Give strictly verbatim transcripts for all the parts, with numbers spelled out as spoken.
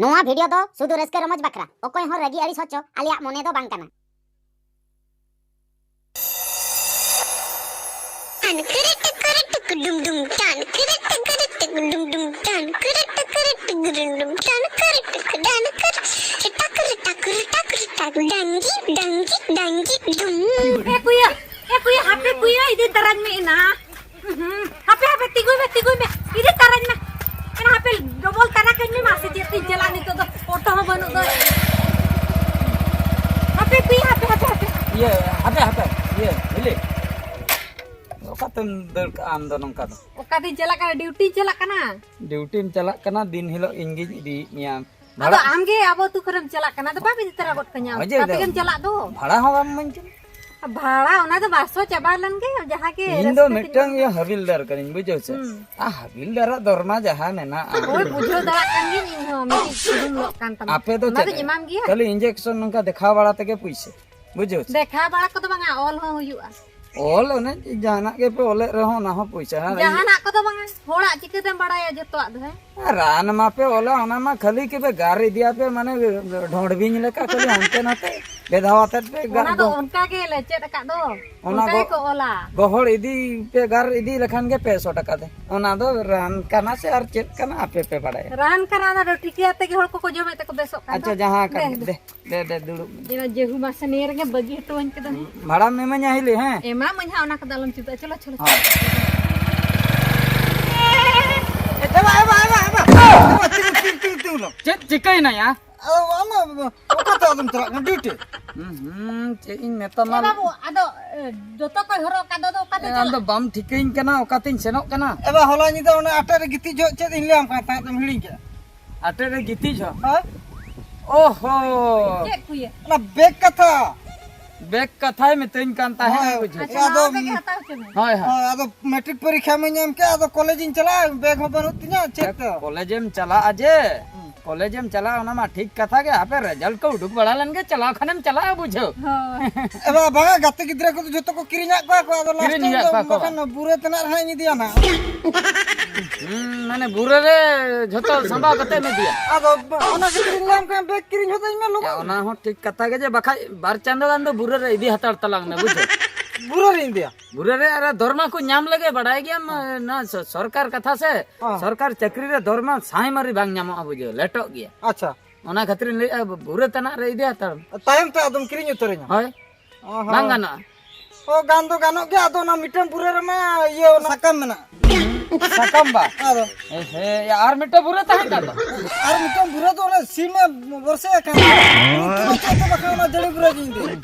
ᱱᱚᱣᱟ ᱵᱷᱤᱰᱤᱭᱳ ᱫᱚ ᱥᱩᱫᱷᱩ ᱨᱟᱹᱥᱠᱟᱹ ᱨᱚᱢᱚᱡᱽ ᱵᱟᱠᱷᱨᱟ, ᱚᱠᱚᱭ ᱦᱚᱸ ᱨᱟᱹᱜᱤ ᱟᱹᱲᱤᱥ ᱦᱚᱪᱚ ᱟᱞᱮᱭᱟᱜ ᱢᱚᱱᱮ ᱫᱚ ᱵᱟᱝ ᱠᱟᱱᱟ᱾ ᱮ ᱯᱩᱭᱟᱹ, ᱮ ᱯᱩᱭᱟᱹ, ᱦᱟᱯᱮ ᱯᱩᱭᱟᱹ, ᱤᱫᱤ ᱛᱟᱨᱟᱧ ᱢᱮ ᱮᱱᱟ᱾ ᱦᱩᱸ, ᱦᱟᱯᱮ, ᱦᱟᱯᱮ, ᱛᱤᱸᱜᱩᱭ ᱢᱮ, ᱛᱤᱸᱜᱩᱭ ᱢᱮ, ᱤᱫᱤ ᱛᱟᱨᱟᱧ ᱢᱮ᱾ ᱮᱱᱟ ᱦᱟᱯᱮ, ᱰᱚᱵᱚᱞ ᱛᱟᱨᱟ ᱠᱟᱹᱧ ᱢᱮ, ᱢᱟᱥᱮ ᱪᱮᱫ ᱛᱤᱧ ᱪᱟᱞᱟᱜᱼᱟ ᱱᱤᱛᱚᱜ ᱫᱚ, ᱚᱴᱳ ᱦᱚᱸ ᱵᱟᱹᱱᱩᱜ ᱫᱚ᱾ ᱦᱟᱯᱮ ᱯᱩᱭᱟᱹ, ᱦᱟᱯᱮ, ᱦᱟᱯᱮ, ᱦᱟᱯᱮ᱾ ᱤᱭᱟᱹ, ᱦᱟᱯᱮ, ᱦᱟᱯᱮ, ᱤᱭᱟᱹ, ᱦᱤᱞᱤ᱾ ᱚᱠᱟᱛᱮᱢ ᱫᱟᱹᱲ ᱠᱟᱜᱼᱟ ᱟᱢ ᱫᱚ ᱱᱚᱝᱠᱟ ᱫᱚ? ᱚᱠᱟᱛᱤᱧ ᱪᱟᱞᱟᱜ ᱠᱟᱱᱟ? ᱰᱤᱭᱩᱴᱤᱧ ᱪᱟᱞᱟᱜ ᱠᱟᱱᱟ᱾ ᱰᱤᱭᱩᱴᱤᱢ ᱪᱟᱞᱟᱜ ᱠᱟᱱᱟ, ᱫᱤᱱ ᱦᱤᱞᱳᱜ ᱤᱧ ᱜᱤᱧ ᱤᱫᱤᱭᱮᱫ ᱢᱮᱭᱟ᱾ ᱟᱫᱚ ᱵᱷᱟᱲᱟ? ᱟᱢ ᱜᱮ ᱟᱵᱚ ᱟᱹᱛᱩ ᱠᱚᱨᱮᱢ ᱪᱟᱞᱟᱜ ᱠᱟᱱᱟ, ᱟᱫᱚ ᱵᱟᱢ ᱤᱫᱤ ᱛᱟᱨᱟ ᱜᱚᱫ ᱠᱟᱹᱧᱟ? ᱚᱡᱮ ᱟᱯᱮ ᱫᱚ ᱜᱮᱢ ᱪᱟᱞᱟᱜ ᱫᱚ᱾ ᱵᱷᱟᱲᱟ ᱦᱚᱸ ᱵᱟᱢ ᱤᱢᱟᱹᱧ ᱠᱟᱱᱟ᱾ ᱵᱷᱟᱲᱟ ᱚᱱᱟ ᱫᱚ ᱵᱟᱥ ᱦᱚᱸ ᱪᱟᱵᱟ ᱞᱮᱱ ᱜᱮ, ᱡᱟᱦᱟᱸ ᱜᱮ ᱤᱧ ᱫᱚ ᱨᱟᱹᱥᱠᱟᱹ ᱛᱤᱧ ᱢᱤᱫᱴᱟᱝ ᱤᱭᱟᱹ ᱦᱟᱵᱤᱞᱫᱟᱨ ᱠᱟᱹᱱᱟᱹᱧ, ᱵᱩᱡᱷᱟᱹᱣ ᱥᱮ? ᱦᱩᱸ᱾ ᱟᱨ ᱦᱟᱵᱤᱞᱫᱟᱨᱟᱜ ᱫᱚᱨᱢᱟ ᱡᱟᱦᱟᱸ ᱢᱮᱱᱟᱜᱼᱟ᱾ ᱦᱳᱭ, ᱵᱩᱡᱷᱟᱹᱣ ᱫᱟᱲᱮᱭᱟᱜ ᱠᱟᱱ ᱜᱤᱭᱟᱹᱧ ᱤᱧ ᱦᱚᱸ, ᱢᱤᱫᱴᱤᱡ ᱥᱩᱱᱩᱢ ᱞᱚᱜ ᱠᱟᱱ ᱛᱟᱢᱟ᱾ ᱟᱯᱮ ᱫᱚ ᱚᱱᱟ ᱪᱮᱫ? ᱫᱚᱧ ᱮᱢᱟᱢ ᱜᱮᱭᱟ᱾ ᱠᱷᱟᱹᱞᱤ ᱤᱧᱡᱮᱠᱥᱚᱱ ᱱᱚᱝᱠᱟ ᱫᱮᱠᱷᱟᱣ ᱵᱟᱲᱟ ᱛᱮᱜᱮ ᱯᱩᱭᱥᱟᱹ, ᱵᱩᱡᱷᱟᱹᱣ ᱥᱮ? ᱫᱮᱠᱷᱟᱣ ᱵᱟᱲᱟ ᱠᱚᱫᱚ ᱵᱟᱝᱟ, ᱚᱞ ᱦᱚᱸ ᱦᱩᱭᱩᱜᱼᱟ᱾ ᱚᱞ ᱚᱱᱮ ᱡᱟᱦᱟᱱᱟᱜ ᱜᱮᱯᱮ ᱚᱞᱮᱫ ᱨᱮᱦᱚᱸ ᱚᱱᱟ ᱦᱚᱸ ᱯᱩᱭᱥᱟᱹ᱾ ᱦᱮᱸ, ᱡᱟᱦᱟᱱᱟᱜ ᱠᱚᱫᱚ ᱵᱟᱝᱟ, ᱦᱚᱲᱟᱜ ᱪᱤᱠᱟᱹᱛᱮᱢ ᱵᱟᱲᱟᱭᱟ ᱡᱚᱛᱚᱣᱟᱜ ᱫᱚ, ᱦᱮᱸ? ᱨᱟᱱ ᱢᱟᱯᱮ ᱚᱞᱟ, ᱚᱱᱟ ᱢᱟ ᱠᱷᱟᱹᱞᱤ ᱜᱮᱯᱮ ᱜᱟᱨ ᱤᱫᱤᱭᱟᱯᱮ, ᱢᱟᱱᱮ ᱰᱷᱚᱸᱰ ᱵᱤᱧ ᱞᱮᱠᱟ ᱠᱷᱟᱹᱞᱤ ᱦᱟᱱᱛᱮ ᱱᱟᱛᱮ ᱵᱮᱫᱷᱟᱣ ᱟᱛᱮᱫ ᱯᱮ ᱜᱟ-, ᱚᱱᱟ ᱫᱚ ᱜᱚ-, ᱚᱱᱠᱟ ᱜᱮ ᱞᱮ ᱪᱮᱫ ᱟᱠᱟᱫ ᱫᱚ, ᱚᱱᱟ ᱚᱱᱠᱟ ᱜᱚ-, ᱜᱮᱠᱚ ᱚᱞᱟ᱾ ᱜᱚᱦᱚᱲ ᱤᱫᱤ ᱯᱮ, ᱜᱟᱨ ᱤᱫᱤ ᱞᱮᱠᱷᱟᱱ ᱜᱮ ᱯᱮ ᱥᱚ ᱴᱟᱠᱟ ᱛᱮ᱾ ᱚᱱᱟ ᱫᱚ ᱨᱟᱱ ᱠᱟᱱᱟ ᱥᱮ ᱟᱨ ᱪᱮᱫ ᱠᱟᱱᱟ, ᱟᱯᱮ ᱯᱮ ᱵᱟᱲᱟᱭᱟ᱾ ᱨᱟᱱ ᱠᱟᱱᱟ, ᱚᱱᱟ ᱫᱚ ᱴᱷᱤᱠᱟᱹ ᱟᱛᱮ ᱜᱮ ᱦᱚᱲ ᱠᱚᱠᱚ ᱡᱚᱢᱮᱫ ᱛᱮᱠᱚ ᱵᱮᱥᱚᱜ ᱠᱟᱱ ᱟᱪᱪᱷᱟ, ᱫᱚ᱾ ᱡᱟᱦᱟᱸ ᱠᱟᱱ ᱫᱮ, ᱜᱮ, ᱫᱮ᱾ ᱫᱮ, ᱫᱮ, ᱫᱩᱲᱩᱵ ᱢᱮ᱾ ᱮ ᱡᱮᱦᱩ ᱢᱟᱥᱮ ᱱᱤᱭᱟᱹ ᱨᱮᱜᱮ ᱵᱟᱹᱜᱤ ᱦᱚᱴᱚᱣᱟᱹᱧ ᱠᱟᱱᱟ᱾ ᱦᱩᱸ, ᱵᱷᱟᱲᱟᱢ ᱮᱢᱟᱹᱧᱟ ᱦᱤᱞᱤ, ᱦᱮᱸ? ᱮᱢᱟᱢᱟᱹᱧ ᱦᱟᱸᱜ, ᱚᱱᱟ ᱠᱚᱫᱚ ᱟᱞᱚᱢ ᱪᱤᱱᱛᱟᱹᱜᱼᱟ᱾ ᱪᱚᱞᱚ, ᱪᱚᱞᱚ, ᱦᱳᱭ᱾ ᱪᱚᱞᱚ᱾ ᱮ, ᱮ, ᱵᱟ, ᱮ, ᱵᱟ, ᱮ, ᱵᱟ, ᱮ, ᱵᱟ᱾ ᱮ, ᱵᱟ, ᱛᱤᱸᱜᱩ, ᱛᱤᱸᱜᱩ, ᱛᱤᱸᱜᱩ, ᱛᱤᱸᱜᱩ ᱞᱟᱝ᱾ ᱪᱮᱫ ᱪᱤᱠᱟᱹᱭᱮᱱᱟᱭᱟ? ᱚ, ᱟᱢ ᱫᱚ ᱚᱠᱟᱛᱮ ᱟᱫᱚᱢ ᱪᱟᱞᱟᱜ ᱠᱟᱱᱟ? ᱰᱤᱭᱩᱴᱤ? ᱦᱩᱸ, ᱦᱩᱸ, ᱪᱮᱫ ᱤᱧ ᱢᱮᱛᱟᱢᱟ? ᱮ ᱵᱟᱹᱵᱩ, ᱟᱫᱚ, ᱮ, ᱫᱚᱛᱚ ᱠᱚᱭ ᱦᱚᱨᱚᱜ ᱠᱟᱫ ᱫᱚ, ᱟᱫᱚ ᱚᱠᱟᱛᱮ ᱮ, ᱟᱢ ᱫᱚ ᱪᱟᱞᱟᱜ? ᱵᱟᱢ ᱴᱷᱤᱠᱟᱹᱧ ᱠᱟᱱᱟ, ᱚᱠᱟᱛᱤᱧ ᱥᱮᱱᱚᱜ ᱠᱟᱱᱟ? ᱮ ᱵᱟ, ᱦᱚᱞᱟ ᱧᱤᱫᱟᱹ ᱚᱱᱟ ᱟᱴᱮᱫ ᱨᱮ ᱜᱤᱛᱤᱡ ᱡᱚᱦᱚᱜ ᱪᱮᱫ ᱤᱧ ᱞᱟᱹᱭᱟᱢ ᱠᱟᱱ ᱛᱟᱦᱮᱸᱫ, ᱫᱚᱢ ᱦᱤᱲᱤᱧ ᱠᱮᱫᱟ? ᱟᱴᱮᱫ ᱨᱮ ᱜᱤᱛᱤᱡ ᱡᱚᱦᱚᱜ? ᱦᱳᱭ᱾ ᱚᱦᱚ᱾ ᱪᱮᱫ ᱠᱚ ᱤᱭᱟᱹ? ᱚᱱᱟ ᱵᱮᱜᱽ ᱠᱟᱛᱷᱟ᱾ ᱵᱮᱜᱽ ᱠᱟᱛᱷᱟᱭ ᱢᱮᱛᱟᱹᱧ ᱠᱟᱱ ᱛᱟᱦᱮᱸᱫ, ᱦᱳᱭ᱾ ᱵᱩᱡᱷᱟᱹᱣ᱾ ᱟᱪᱪᱷᱟ, ᱟᱫᱚ ᱱᱟᱣᱟ ᱵᱮᱜᱽ ᱮ ᱦᱟᱛᱟᱣ ᱦᱚᱪᱚ ᱢᱮ᱾ ᱦᱳᱭ, ᱦᱳᱭ᱾ ᱦᱳᱭ, ᱟᱫᱚ ᱢᱮᱴᱨᱤᱠ ᱯᱚᱨᱤᱠᱠᱷᱟ ᱢᱟᱧ ᱮᱢ ᱠᱮᱫ, ᱟᱫᱚ ᱠᱚᱞᱮᱡᱽ ᱤᱧ ᱪᱟᱞᱟᱜᱼᱟ, ᱵᱮᱜᱽ ᱦᱚᱸ ᱵᱟᱹᱱᱩᱜ ᱛᱤᱧᱟ, ᱪᱮᱫ ᱛᱮ? ᱠᱚᱞᱮᱡᱽ ᱮᱢ ᱪᱟᱞᱟᱜᱼᱟ ᱡᱮ, ᱦᱩᱸ᱾ ᱠᱚᱞᱮᱡᱽ ᱮᱢ ᱪᱟᱞᱟᱜᱼᱟ, ᱚᱱᱟ ᱢᱟ ᱴᱷᱤᱠ ᱠᱟᱛᱷᱟ ᱜᱮ᱾ ᱦᱟᱯᱮ ᱨᱮᱡᱟᱞᱴ ᱠᱚ ᱩᱰᱩᱠ ᱵᱟᱲᱟ ᱞᱮᱱ ᱜᱮ, ᱪᱟᱞᱟᱣ ᱠᱷᱟᱱᱮᱢ ᱪᱟᱞᱟᱜᱼᱟ, ᱵᱩᱡᱷᱟᱹᱣ᱾ ᱦᱳᱭ᱾ ᱮ ᱵᱟᱵᱟ, ᱵᱟᱝᱟ, ᱜᱟᱛᱮ ᱜᱤᱫᱽᱨᱟᱹ ᱠᱚᱫᱚ ᱡᱷᱚᱛᱚ ᱠᱚ ᱠᱤᱨᱤᱧᱟᱜ ᱠᱚᱣᱟ ᱠᱚ, ᱟᱫᱚ ᱞᱟᱥᱴ ᱠᱤᱨᱤᱧ ᱴᱟᱭᱤᱢ ᱟᱠᱟᱫ ᱫᱚ ᱠᱚᱣᱟ ᱠᱚ᱾ ᱵᱟᱠᱷᱟᱱ ᱵᱩᱨᱟᱹ ᱛᱮᱱᱟᱜ ᱨᱮᱦᱟᱸᱜ ᱤᱧ ᱤᱫᱤᱭᱟ ᱱᱟᱦᱟᱜ᱾ ᱦᱩᱸ, ᱢᱟᱱᱮ ᱵᱩᱨᱟᱹ ᱨᱮ ᱡᱷᱚᱛᱚ ᱥᱟᱢᱵᱟᱣ ᱠᱟᱛᱮ ᱮᱢ ᱤᱫᱤᱭᱟ? ᱟᱫᱚ ᱚᱱᱟ ᱠᱷᱟᱹᱛᱤᱨ ᱤᱧ ᱞᱟᱹᱭᱟᱢ ᱠᱟᱱᱟ, ᱵᱮᱜᱽ ᱠᱤᱨᱤᱧ ᱦᱚᱫᱟᱹᱧ ᱢᱮ ᱞᱚᱜᱚᱱ᱾ ᱭᱟ, ᱚᱱᱟ ᱦᱚᱸ ᱴᱷᱤᱠ ᱠᱟᱛᱷᱟ ᱜᱮ ᱡᱮ ᱵᱟᱠᱷᱟᱡ ᱵᱟᱨ ᱪᱟᱸᱫᱳ ᱜᱟᱱ ᱫᱚ ᱵᱩᱨᱟᱹ ᱨᱮ ᱤᱫᱤ ᱦᱟᱛᱟᱲ ᱛᱟᱞᱟᱝ ᱢᱮ, ᱵᱩᱡᱷᱟᱹᱣ᱾ ᱵᱩᱨᱟᱹ ᱨᱤᱧ ᱤᱫᱤᱭᱟ? ᱵᱩᱨᱟᱹ ᱨᱮ ᱟᱨ ᱫᱚᱨᱢᱟ ᱠᱚ ᱧᱟᱢ ᱞᱮᱜᱮ, ᱵᱟᱲᱟᱭ ᱜᱮᱭᱟᱢ, ᱦᱮᱸ᱾ ᱱᱟ ᱥᱚ-, ᱥᱚᱨᱠᱟᱨ ᱠᱟᱛᱷᱟ ᱥᱮ, ᱦᱮᱸ᱾ ᱥᱚᱨᱠᱟᱨ ᱪᱟᱹᱠᱨᱤ ᱨᱮ ᱫᱚᱨᱢᱟ ᱥᱟᱭ ᱢᱟᱹᱨᱤ ᱵᱟᱝ ᱧᱟᱢᱚᱜᱼᱟ, ᱵᱩᱡᱷᱟᱹᱣ, ᱞᱮᱴᱚᱜ ᱜᱮᱭᱟ᱾ ᱟᱪᱪᱷᱟ᱾ ᱚᱱᱟ ᱠᱷᱟᱹᱛᱤᱨ ᱤᱧ ᱞᱟᱹᱭᱮᱫᱼᱟ, ᱵᱩᱨᱟᱹ ᱛᱟᱱᱟᱜ ᱨᱮ ᱤᱫᱤ ᱦᱟᱛᱟᱲ ᱢᱮ᱾ ᱛᱟᱭᱚᱢ ᱛᱮ ᱟᱫᱚᱢ ᱠᱤᱨᱤᱧ ᱩᱛᱟᱹᱨᱟᱹᱧᱟ? ᱦᱳᱭ᱾ ᱚ, ᱦᱚᱸ᱾ ᱵᱟᱝ ᱜᱟᱱᱚᱜᱼᱟ? ᱚ, ᱜᱟᱱ ᱫᱚ ᱜᱟᱱᱚᱜ ᱜᱮᱭᱟ, ᱟᱫᱚ ᱚᱱᱟ ᱢᱤᱫᱴᱟᱝ ᱵᱩᱨᱟᱹ ᱨᱮᱢᱟ ᱤᱭᱟᱹ, ᱚᱱᱟ ᱥᱟᱠᱟᱢ ᱢᱮᱱᱟᱜᱼᱟ᱾ ᱥᱟᱠᱟᱢ ᱵᱟ? ᱟᱫᱚ? ᱮ ᱦᱮ, ᱭᱟ, ᱟᱨ ᱢᱤᱫᱴᱟᱝ ᱵᱩᱨᱟᱹ ᱛᱟᱦᱮᱸ ᱠᱟᱱ ᱫᱚ? ᱟᱨ ᱢᱤᱫᱴᱟᱝ ᱵᱩᱨᱟᱹ ᱫᱚ ᱚᱱᱟ ᱥᱤᱢ ᱮ ᱵᱚᱨᱥᱮ ᱟᱠᱟᱱ᱾ ᱩᱱᱠᱩ ᱪᱮᱫ ᱛᱮ ᱵᱟᱠᱷᱟᱱ ᱚᱱᱟ ᱡᱟᱹᱲᱤ ᱵᱩᱨᱟᱹ ᱜᱤᱧ ᱤᱫᱤᱭᱟ᱾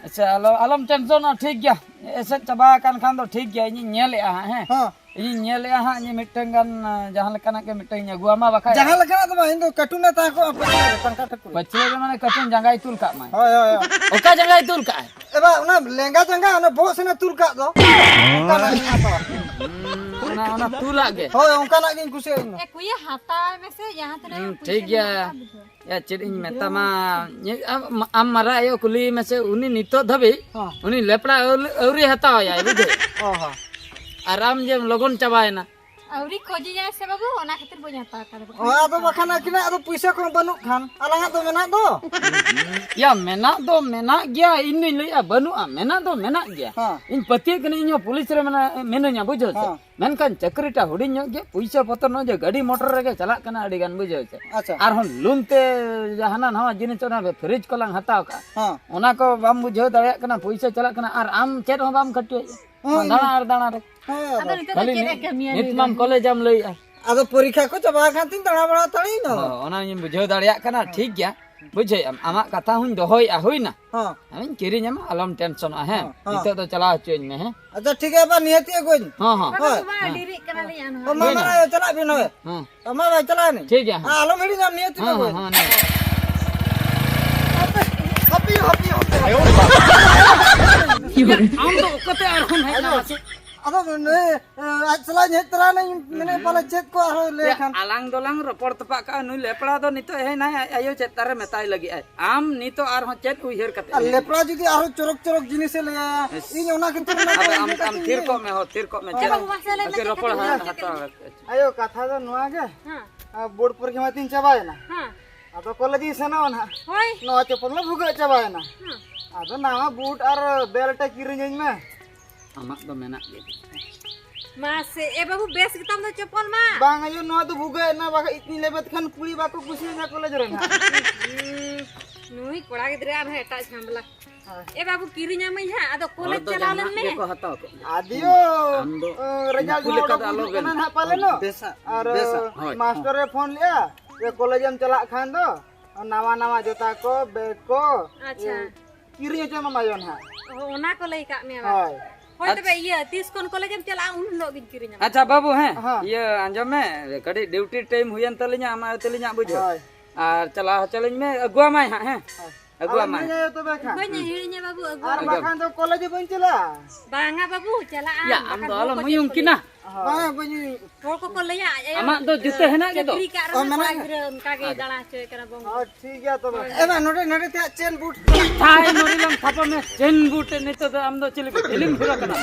ᱟᱪᱪᱷᱟ, ᱟᱞᱚ, ᱟᱞᱚᱢ ᱴᱮᱱᱥᱚᱱᱚᱜᱼᱟ, ᱴᱷᱤᱠ ᱜᱮᱭᱟ᱾ ᱮᱥᱮᱫ ᱪᱟᱵᱟ ᱟᱠᱟᱱ ᱠᱷᱟᱱ ᱫᱚ ᱴᱷᱤᱠ ᱜᱮᱭᱟ, ᱤᱧᱤᱧ ᱧᱮᱞᱮᱫᱼᱟ ᱦᱟᱸᱜ, ᱦᱮᱸ᱾ ᱦᱚᱸ᱾ ᱤᱧᱤᱧ ᱧᱮᱞᱮᱫᱼᱟ ᱦᱟᱸᱜ, ᱤᱧ ᱢᱤᱫᱴᱟᱝ ᱜᱟᱱ, ᱡᱟᱦᱟᱸ ᱞᱮᱠᱟᱱᱟᱜ ᱜᱮ ᱢᱤᱫᱴᱟᱝ ᱤᱧ ᱟᱹᱜᱩᱣᱟᱢᱟ, ᱵᱟᱠᱷᱟᱡ᱾ ᱡᱟᱦᱟᱸ ᱞᱮᱠᱟᱱᱟᱜ ᱫᱚ ᱵᱟᱝ, ᱤᱧ ᱫᱚ ᱠᱟᱹᱴᱩᱱ ᱮ ᱛᱟᱦᱮᱸ ᱠᱚᱜᱼᱟ, ᱯᱟᱹᱪᱷᱞᱟᱹ ᱨᱮ ᱴᱟᱝᱠᱟ ᱴᱟᱹᱠᱩᱨ᱾ ᱯᱟᱹᱪᱷᱞᱟᱹ ᱨᱮ ᱢᱟᱱᱮ ᱠᱟᱹᱴᱩᱱ ᱡᱟᱸᱜᱟᱭ ᱛᱩᱞ ᱠᱟᱜ ᱢᱟᱭ᱾ ᱦᱳᱭ, ᱦᱳᱭ, ᱦᱳᱭ᱾ ᱚᱠᱟ ᱡᱟᱸᱜᱟᱭ ᱛᱩᱞ ᱠᱟᱜᱼᱟᱭ? ᱮ ᱵᱟ, ᱚᱱᱟ ᱞᱮᱸᱜᱟ ᱡᱟᱸᱜᱟ, ᱚᱱᱟ ᱵᱚᱦᱚᱜ ᱥᱮᱱᱮ ᱛᱩᱞ ᱠᱟᱜ ᱫᱚ᱾ ᱚᱱᱠᱟᱱᱟᱜ ᱜᱤᱧ ᱦᱟᱛᱟᱣᱟ᱾ ᱦᱩᱸ, ᱚᱱᱟ, ᱚᱱᱟ ᱛᱩᱞᱟᱜ ᱜᱮ᱾ ᱦᱳᱭ, ᱚᱱᱠᱟᱱᱟᱜ ᱜᱤᱧ ᱠᱩᱥᱤᱭᱟᱜᱼᱟ ᱤᱧ ᱫᱚ᱾ ᱮ ᱠᱩᱭᱟᱹ, ᱦᱟᱛᱟᱣ ᱢᱮᱥᱮ, ᱡᱟᱦᱟᱸ ᱛᱤᱱᱟᱹᱜ ᱦᱩᱸ, ᱜᱮ ᱴᱷᱤᱠ ᱯᱩᱭᱥᱟᱹ ᱜᱮᱭᱟ᱾ ᱢᱮᱱᱟᱜᱼᱟ, ᱵᱩᱡᱷᱟᱹᱣ᱾ ᱭᱟ, ᱪᱮᱫ ᱤᱧ ᱢᱮᱛᱟᱢᱟ, ᱧᱮ-, ᱟᱢ, ᱟᱢ ᱢᱟᱨᱟ ᱟᱭᱳ ᱠᱩᱞᱤᱭᱮ ᱢᱮᱥᱮ, ᱩᱱᱤ ᱱᱤᱛᱚᱜ ᱫᱷᱟᱹᱵᱤᱡ, ᱦᱚᱸ᱾ ᱩᱱᱤ ᱞᱮᱯᱲᱟ ᱟᱹᱣᱞᱤ-, ᱟᱹᱣᱨᱤ ᱦᱟᱛᱟᱣᱟᱭᱟᱭ, ᱵᱩᱡᱷᱟᱹᱣ? ᱚ ᱦᱚᱸ᱾ ᱟᱨ ᱟᱢ ᱡᱮᱢ ᱞᱚᱜᱚᱱ ᱪᱟᱵᱟᱭᱮᱱᱟ᱾ ᱟᱹᱣᱨᱤ ᱠᱷᱚᱡᱤᱧᱟᱭ ᱥᱮ ᱵᱟᱹᱵᱩ, ᱚᱱᱟ ᱠᱷᱟᱹᱛᱤᱨ ᱵᱟᱹᱧ ᱦᱟᱛᱟᱣ ᱟᱠᱟᱫᱟ, ᱵᱟᱠᱷᱟᱱ᱾ ᱚ, ᱟᱫᱚ ᱵᱟᱠᱷᱟᱱ ᱟᱹᱠᱤᱱᱟᱜ ᱫᱚ ᱯᱩᱭᱥᱟᱹ ᱠᱚᱦᱚᱸ ᱵᱟᱹᱱᱩᱜ ᱠᱷᱟᱱ, ᱟᱞᱟᱝᱟᱜ ᱫᱚ ᱢᱮᱱᱟᱜ ᱫᱚ᱾ ᱭᱟ, ᱢᱮᱱᱟᱜ ᱫᱚ ᱢᱮᱱᱟᱜ ᱜᱮᱭᱟ, ᱤᱧ ᱫᱩᱧ ᱞᱟᱹᱭᱮᱜᱼᱟ ᱵᱟᱹᱱᱩᱜᱼᱟ, ᱢᱮᱱᱟᱜ ᱫᱚ ᱢᱮᱱᱟᱜ ᱜᱮᱭᱟ᱾ ᱦᱮᱸ᱾ ᱤᱧ ᱯᱟᱹᱛᱭᱟᱹᱜ ᱠᱟᱹᱱᱟᱹᱧ, ᱤᱧ ᱦᱚᱸ ᱯᱩᱞᱤᱥ ᱨᱮ ᱢᱮᱱᱟ-, ᱢᱤᱱᱟᱹᱧᱟ, ᱵᱩᱡᱷᱟᱹᱣ ᱥᱮ᱾ ᱦᱮᱸ᱾ ᱢᱮᱱᱠᱷᱟᱱ ᱪᱟᱹᱠᱨᱤᱴᱟ ᱦᱩᱰᱤᱧ ᱧᱚᱜ ᱜᱮᱭᱟ, ᱯᱩᱭᱥᱟᱹ ᱯᱚᱛᱚᱨ ᱱᱚᱜᱼᱚᱭ ᱡᱮ ᱜᱟᱹᱰᱤ ᱢᱚᱴᱚᱨ ᱨᱮᱜᱮ ᱪᱟᱞᱟᱜ ᱠᱟᱱᱟ ᱟᱹᱰᱤ ᱜᱟᱱ, ᱵᱩᱡᱷᱟᱹᱣ ᱥᱮ᱾ ᱟᱪᱪᱷᱟ᱾ ᱟᱨᱦᱚᱸ ᱞᱳᱱ ᱛᱮ ᱡᱟᱦᱟᱱᱟ ᱱᱟᱣᱟ ᱡᱤᱱᱤᱥ, ᱚᱱᱟ ᱯᱷᱨᱤᱡᱽ ᱠᱚᱞᱟᱝ ᱦᱟᱛᱟᱣ ᱠᱟᱜᱼᱟ᱾ ᱦᱮᱸ᱾ ᱚᱱᱟ ᱠᱚ ᱵᱟᱢ ᱵᱩᱡᱷᱟᱹᱣ ᱫᱟᱲᱮᱭᱟᱜ ᱠᱟᱱᱟ, ᱯᱩᱭᱥᱟᱹ ᱪᱟᱞᱟᱜ ᱠᱟᱱᱟ ᱟᱨ ᱟᱢ ᱪᱮᱫ ᱦᱚᱸ ᱵᱟᱢ ᱠᱷᱟᱹᱴᱩᱭᱮᱫᱼᱟ᱾ ᱦᱮᱸ, ᱫᱟᱬᱟ ᱤᱧ ᱟᱨ ᱫᱟᱬᱟ ᱨᱮ᱾ ᱦᱮᱸ, ᱟᱫᱚ ᱟᱫᱚ ᱱᱤᱛᱚᱜ ᱫᱚ ᱠᱷᱟᱹᱞᱤ ᱪᱮᱫ ᱱᱤᱛ, ᱮ ᱠᱟᱹᱢᱤᱭᱟ ᱱᱤᱛ ᱞᱟᱹᱭ ᱢᱟᱢ ᱢᱮ? ᱠᱚᱞᱮᱡᱟᱢ ᱞᱟᱹᱭᱮᱜᱼᱟ᱾ ᱟᱫᱚ ᱯᱚᱨᱤᱠᱷᱟ ᱠᱚ ᱪᱟᱵᱟ ᱟᱠᱟᱱ ᱛᱤᱧ ᱫᱟᱬᱟ ᱵᱟᱲᱟ ᱦᱟᱛᱟᱲᱤᱧ ᱫᱚ᱾ ᱦᱚᱸ, ᱚᱱᱟᱧ ᱵᱩᱡᱷᱟᱹᱣ ᱫᱟᱲᱮᱭᱟᱜ ᱠᱟᱱᱟ, ᱦᱮᱸ᱾ ᱴᱷᱤᱠ ᱜᱮᱭᱟ᱾ ᱵᱩᱡᱷᱟᱹᱣᱮᱫ ᱟᱢ, ᱟᱢᱟᱜ ᱠᱟᱛᱷᱟ ᱦᱚᱸᱧ ᱫᱚᱦᱚᱭᱮᱜᱼᱟ, ᱦᱩᱭᱱᱟ? ᱦᱚᱸ᱾ ᱟᱢᱤᱧ ᱠᱤᱨᱤᱧ ᱟᱢᱟ, ᱟᱞᱚᱢ ᱴᱮᱱᱥᱚᱱᱚᱜᱼᱟ, ᱦᱮᱸ? ᱦᱚᱸ, ᱦᱚᱸ᱾ ᱱᱤᱛᱚᱜ ᱫᱚ ᱪᱟᱞᱟᱣ ᱦᱚᱪᱚᱧ ᱢᱮ, ᱦᱮᱸ? ᱟᱪᱪᱷᱟ, ᱴᱷᱤᱠ ᱜᱮᱭᱟ, ᱵᱟ, ᱱᱤᱦᱟᱹᱛᱤ ᱟᱹᱜᱩᱣᱟᱹᱧ᱾ ᱦᱚᱸ, ᱦᱚᱸ᱾ ᱵᱟᱵᱟ, ᱦᱳᱭ᱾ ᱵᱟᱵᱟ, ᱦᱮᱸ᱾ ᱰᱮᱨᱤᱜ ᱠᱟᱱᱟᱞᱤᱧ ᱟᱨᱦᱚᱸ᱾ ᱚ, ᱢᱟ, ᱦᱩᱭᱱᱟ? ᱢᱟ, ᱪᱟᱞᱟᱜ ᱵᱤᱱ, ᱦᱳᱭ᱾ ᱦᱮᱸ᱾ ᱚ, ᱢᱟ, ᱵᱟᱭ ᱪᱟᱞᱟᱜ ᱟᱹᱱᱤᱡ? ᱴᱷᱤᱠ ᱜᱮᱭᱟ, ᱦᱮᱸ᱾ ᱦᱮᱸ, ᱟᱞᱚᱢ ᱦᱤᱲᱤᱧᱟ, ᱱᱤᱦᱟᱹᱛᱤ ᱦᱮᱸ, ᱟᱹᱜᱩᱣᱟᱹᱧ᱾ ᱦᱮᱸ, ᱦᱮᱸ, ᱱᱤᱦᱟᱹᱛ᱾ ᱦᱟᱯᱮ, ᱦᱟᱯᱮ, ᱦᱟᱯᱮ, ᱦᱟᱯᱮ᱾ ᱟᱢ ᱫᱚ ᱚᱠᱟᱛᱮ ᱟᱨᱦᱚᱸᱢ ᱦᱮᱡ ᱮᱱᱟ, ᱢᱟᱥᱮ? ᱟᱫᱚ ᱱᱩᱭ, ᱮ, ᱟᱡ ᱥᱟᱞᱟᱜ ᱤᱧ ᱦᱮᱡ ᱛᱚᱨᱟᱭᱮᱱᱟ, ᱤᱧ ᱢᱮᱱᱮᱫ ᱯᱟᱞᱮ ᱪᱮᱫ ᱠᱚ ᱟᱨᱦᱚᱸ ᱞᱟᱹᱭ ᱮ, ᱠᱷᱟᱱ᱾ ᱟᱞᱟᱝ ᱫᱚᱞᱟᱝ ᱨᱚᱯᱚᱲ ᱛᱚᱯᱟᱜ ᱠᱟᱜᱼᱟ, ᱱᱩᱭ ᱞᱮᱯᱲᱟ ᱫᱚ ᱱᱤᱛᱚᱜ ᱦᱮᱡ ᱮᱱᱟᱭ, ᱟᱡ ᱟᱭᱳ ᱪᱮᱫ ᱛᱟᱨᱮ ᱢᱮᱛᱟᱭ ᱞᱟᱹᱜᱤᱫ ᱟᱭ᱾ ᱟᱢ ᱱᱤᱛᱚᱜ ᱟᱨᱦᱚᱸ ᱪᱮᱫ ᱩᱭᱦᱟᱹᱨ ᱠᱟᱛᱮ ᱟᱨ ᱦᱮᱡ ᱞᱮᱯᱲᱟ ᱡᱩᱫᱤ ᱟᱨᱦᱚᱸ ᱪᱚᱨᱚᱠ ᱪᱚᱨᱚᱠ ᱡᱤᱱᱤᱥᱮ ᱞᱟᱹᱭᱟ, ᱤᱥ᱾ ᱤᱧ ᱚᱱᱟ ᱠᱷᱟᱹᱛᱤᱨ ᱚᱱᱟ ᱟᱫᱚ ᱠᱚ ᱟᱢ, ᱤᱭᱟᱹ ᱟᱢ ᱠᱟᱛᱮ ᱛᱷᱤᱨ ᱤᱧ ᱠᱚᱜ ᱢᱮ, ᱦᱚ, ᱛᱷᱤᱨ ᱠᱚᱜ ᱢᱮ, ᱪᱮᱫ? ᱵᱟᱹᱵᱩ, ᱢᱟᱥᱮ ᱞᱟᱹᱭ ᱢᱮ, ᱟᱯᱮ ᱪᱮᱫ ᱨᱚᱯᱚᱲ ᱯᱮ ᱦᱟ-, ᱪᱤᱠᱟᱹ ᱦᱟᱛᱟᱣᱟ᱾ ᱠᱮᱫᱟ? ᱟᱭᱳ, ᱠᱟᱛᱷᱟ ᱫᱚ ᱱᱚᱣᱟ ᱜᱮ, ᱦᱮᱸ᱾ ᱟᱨ ᱵᱳᱨᱰ ᱯᱚᱨᱤᱠᱠᱷᱟ ᱢᱟ ᱛᱤᱧ ᱪᱟᱵᱟᱭᱮᱱᱟ᱾ ᱦᱮᱸ᱾ ᱟᱫᱚ ᱠᱚᱞᱮᱡᱽ ᱤᱧ ᱥᱮᱱᱚᱜᱼᱟ ᱱᱟᱦᱟᱜ᱾ ᱦᱳᱭ᱾ ᱱᱚᱣᱟ ᱪᱚᱯᱚᱞ ᱢᱟ ᱵᱷᱩᱜᱟᱹᱜ ᱪᱟᱵᱟᱭᱮᱱᱟ᱾ ᱦᱮᱸ᱾ ᱟᱫᱚ ᱱᱟᱣᱟ ᱵᱩᱴ ᱟᱨ ᱵᱮᱞᱴ ᱮ ᱠᱤᱨᱤᱧᱟᱹᱧ ᱢᱮ᱾ ᱟᱢᱟᱜ ᱫᱚ ᱢᱮᱱᱟᱜ ᱜᱮ᱾ ᱢᱟᱥᱮ, ᱮ ᱵᱟᱹᱵᱩ, ᱵᱮᱥ ᱜᱮᱛᱟᱢ ᱫᱚ ᱪᱚᱯᱚᱞ ᱢᱟ᱾ ᱵᱟᱝ ᱟᱭᱳ, ᱱᱚᱣᱟ ᱫᱚ ᱵᱷᱩᱜᱟᱹᱜ ᱮᱱᱟ, ᱵᱟᱠᱷᱟᱡ ᱤᱧ ᱞᱮᱵᱮᱫ ᱠᱷᱟᱱ ᱠᱩᱲᱤ ᱵᱟᱠᱚ ᱠᱩᱥᱤᱭᱟᱹᱧᱟ ᱠᱚᱞᱮᱡᱽ ᱨᱮ ᱱᱟᱦᱟᱜ᱾ ᱦᱩᱸ, ᱱᱩᱭ ᱠᱚᱲᱟ ᱜᱤᱫᱽᱨᱟᱹ ᱟᱨᱦᱚᱸ ᱮᱴᱟᱜ ᱡᱷᱟᱢᱞᱟ᱾ ᱦᱳᱭ᱾ ᱮ ᱵᱟᱹᱵᱩ, ᱠᱤᱨᱤᱧ ᱟᱢᱟᱹᱧ ᱦᱟᱸᱜ, ᱟᱫᱚ ᱦᱚᱲ ᱠᱚᱞᱮᱡᱽ ᱫᱚ ᱪᱟᱞᱟᱣ ᱞᱮᱱ ᱡᱟᱦᱟᱱᱟᱜ ᱢᱮ᱾ ᱜᱮᱠᱚ ᱦᱟᱛᱟᱣ ᱠᱚᱜ ᱜᱮᱭᱟ᱾ ᱟᱫᱤᱭᱳ, ᱟᱢ ᱫᱚ ᱚ, ᱨᱮᱡᱟᱞᱴ ᱩᱱᱠᱩ ᱦᱚᱸ ᱞᱮᱠᱟ ᱚᱰᱚᱠ ᱫᱚ ᱦᱩᱭᱩᱜ ᱟᱞᱚᱵᱮᱱ ᱠᱟᱱᱟ ᱱᱟᱦᱟᱜ ᱯᱟᱞᱮ ᱱᱚ᱾ ᱵᱮᱥᱟ, ᱟᱨ, ᱵᱮᱥᱟ, ᱦᱳᱭ, ᱢᱟᱥᱴᱚᱨᱮ ᱯᱷᱳᱱ ᱞᱮᱜᱼᱟ, ᱡᱮ ᱠᱚᱞᱮᱡᱽ ᱮᱢ ᱪᱟᱞᱟᱜ ᱠᱷᱟᱱ ᱫᱚ ᱱᱟᱣᱟ ᱱᱟᱣᱟ ᱡᱩᱛᱟ ᱠᱚ, ᱵᱮᱜᱽ ᱠᱚ, ᱟᱪᱪᱷᱟ᱾ ᱤᱭᱟᱹ, ᱠᱤᱨᱤᱧ ᱦᱚᱪᱚ ᱢᱟᱢᱟᱭᱳ ᱱᱟᱦᱟᱜ᱾ ᱚ, ᱚᱱᱟ ᱠᱚ ᱞᱟᱹᱭ ᱠᱟᱜ ᱢᱮᱭᱟ ᱵᱟᱝ? ᱦᱳᱭ᱾ ᱦᱳᱭ, ᱟᱪᱪᱷᱟ᱾ ᱛᱚᱵᱮ ᱤᱭᱟᱹ, ᱛᱤᱥ ᱠᱷᱚᱱ ᱠᱚᱞᱮᱡᱽ ᱮᱢ ᱪᱟᱞᱟᱜᱼᱟ, ᱩᱱ ᱦᱤᱞᱳᱜ ᱜᱤᱧ ᱠᱤᱨᱤᱧ ᱟᱢᱟ᱾ ᱟᱪᱪᱷᱟ ᱵᱟᱹᱵᱩ, ᱦᱮᱸ, ᱦᱮᱸ᱾ ᱤᱭᱟᱹ, ᱟᱸᱡᱚᱢ ᱢᱮ, ᱠᱟᱹᱴᱤᱡ ᱰᱤᱭᱩᱴᱤ ᱴᱟᱭᱤᱢ ᱦᱩᱭᱮᱱ ᱛᱟᱹᱞᱤᱧᱟ, ᱟᱢ ᱟᱭᱳ ᱛᱟᱹᱞᱤᱧᱟᱜ ᱵᱩᱡᱷᱟᱹᱣ᱾ ᱦᱳᱭ᱾ ᱟᱨ ᱪᱟᱞᱟᱣ ᱦᱚᱪᱚ ᱞᱤᱧ ᱢᱮ, ᱟᱹᱜᱩᱣᱟᱢᱟᱭ ᱦᱟᱸᱜ, ᱦᱮᱸ᱾ ᱦᱳᱭ᱾ ᱟᱹᱜᱩᱣᱟᱢᱟᱭ᱾ ᱟᱞᱚᱢ ᱦᱤᱲᱤᱧᱟ ᱛᱚᱵᱮ ᱠᱷᱟᱱ᱾ ᱵᱟᱹᱧ ᱦᱤᱲᱤᱧᱟ ᱵᱟᱹᱵᱩ, ᱟᱹᱜᱩᱣᱟᱢ᱾ ᱟᱨ ᱵᱟᱠᱷᱟᱱ ᱫᱚ ᱠᱚᱞᱮᱡᱽ ᱵᱟᱹᱧ ᱪᱟᱞᱟᱜᱼᱟ᱾ ᱵᱟᱝᱟ ᱵᱟᱹᱵᱩ, ᱪᱟᱞᱟᱜᱼᱟ᱾ ᱭᱟ, ᱟᱢ ᱵᱟᱠᱷᱟᱱ ᱫᱚ ᱦᱚᱲ ᱟᱞᱚᱢ ᱠᱚ ᱪᱮᱫ ᱩᱭᱩᱝ ᱠᱚ ᱠᱤᱱᱟ᱾ ᱞᱟᱹᱭᱟ? ᱦᱳᱭ᱾ ᱵᱟᱝᱟ, ᱵᱟᱹᱧ ᱩᱭᱩᱝ᱾ ᱦᱚᱲ ᱠᱚᱠᱚ ᱞᱟᱹᱭᱟ, ᱟᱭᱳ ᱟᱢᱟᱜ ᱫᱚ ᱡᱩᱛᱟᱹ ᱦᱮᱱᱟᱜ ᱜᱮᱫᱚ᱾ ᱪᱟᱹᱠᱨᱤ ᱠᱟᱜ ᱨᱮᱦᱚᱸ ᱢᱮᱱᱟᱜ ᱠᱚᱲᱟ ᱜᱮᱭᱟ᱾ ᱜᱤᱫᱽᱨᱟᱹ ᱚᱱᱠᱟ ᱜᱮ ᱟᱪᱪᱷᱟ᱾ ᱫᱟᱬᱟ ᱦᱚᱪᱚᱭᱮ ᱠᱟᱱᱟ ᱵᱚᱝ᱾ ᱦᱳᱭ, ᱴᱷᱤᱠ ᱜᱮᱭᱟ ᱛᱚᱵᱮ᱾ ᱦᱳᱭ᱾ ᱮ ᱢᱟ, ᱱᱚᱰᱮ, ᱱᱚᱰᱮ ᱛᱮ ᱪᱮᱱ ᱵᱩᱴ᱾ ᱛᱷᱟᱭ ᱱᱚᱰᱮ ᱞᱟᱝ ᱛᱷᱟᱯᱟ ᱢᱮ, ᱪᱮᱱ ᱵᱩᱴ ᱮ ᱱᱤᱛᱚᱜ ᱫᱚ ᱟᱢ ᱫᱚ ᱪᱤᱞᱤ ᱯᱷᱤᱞᱢ ᱦᱤᱨᱳ ᱠᱟᱱᱟᱢ?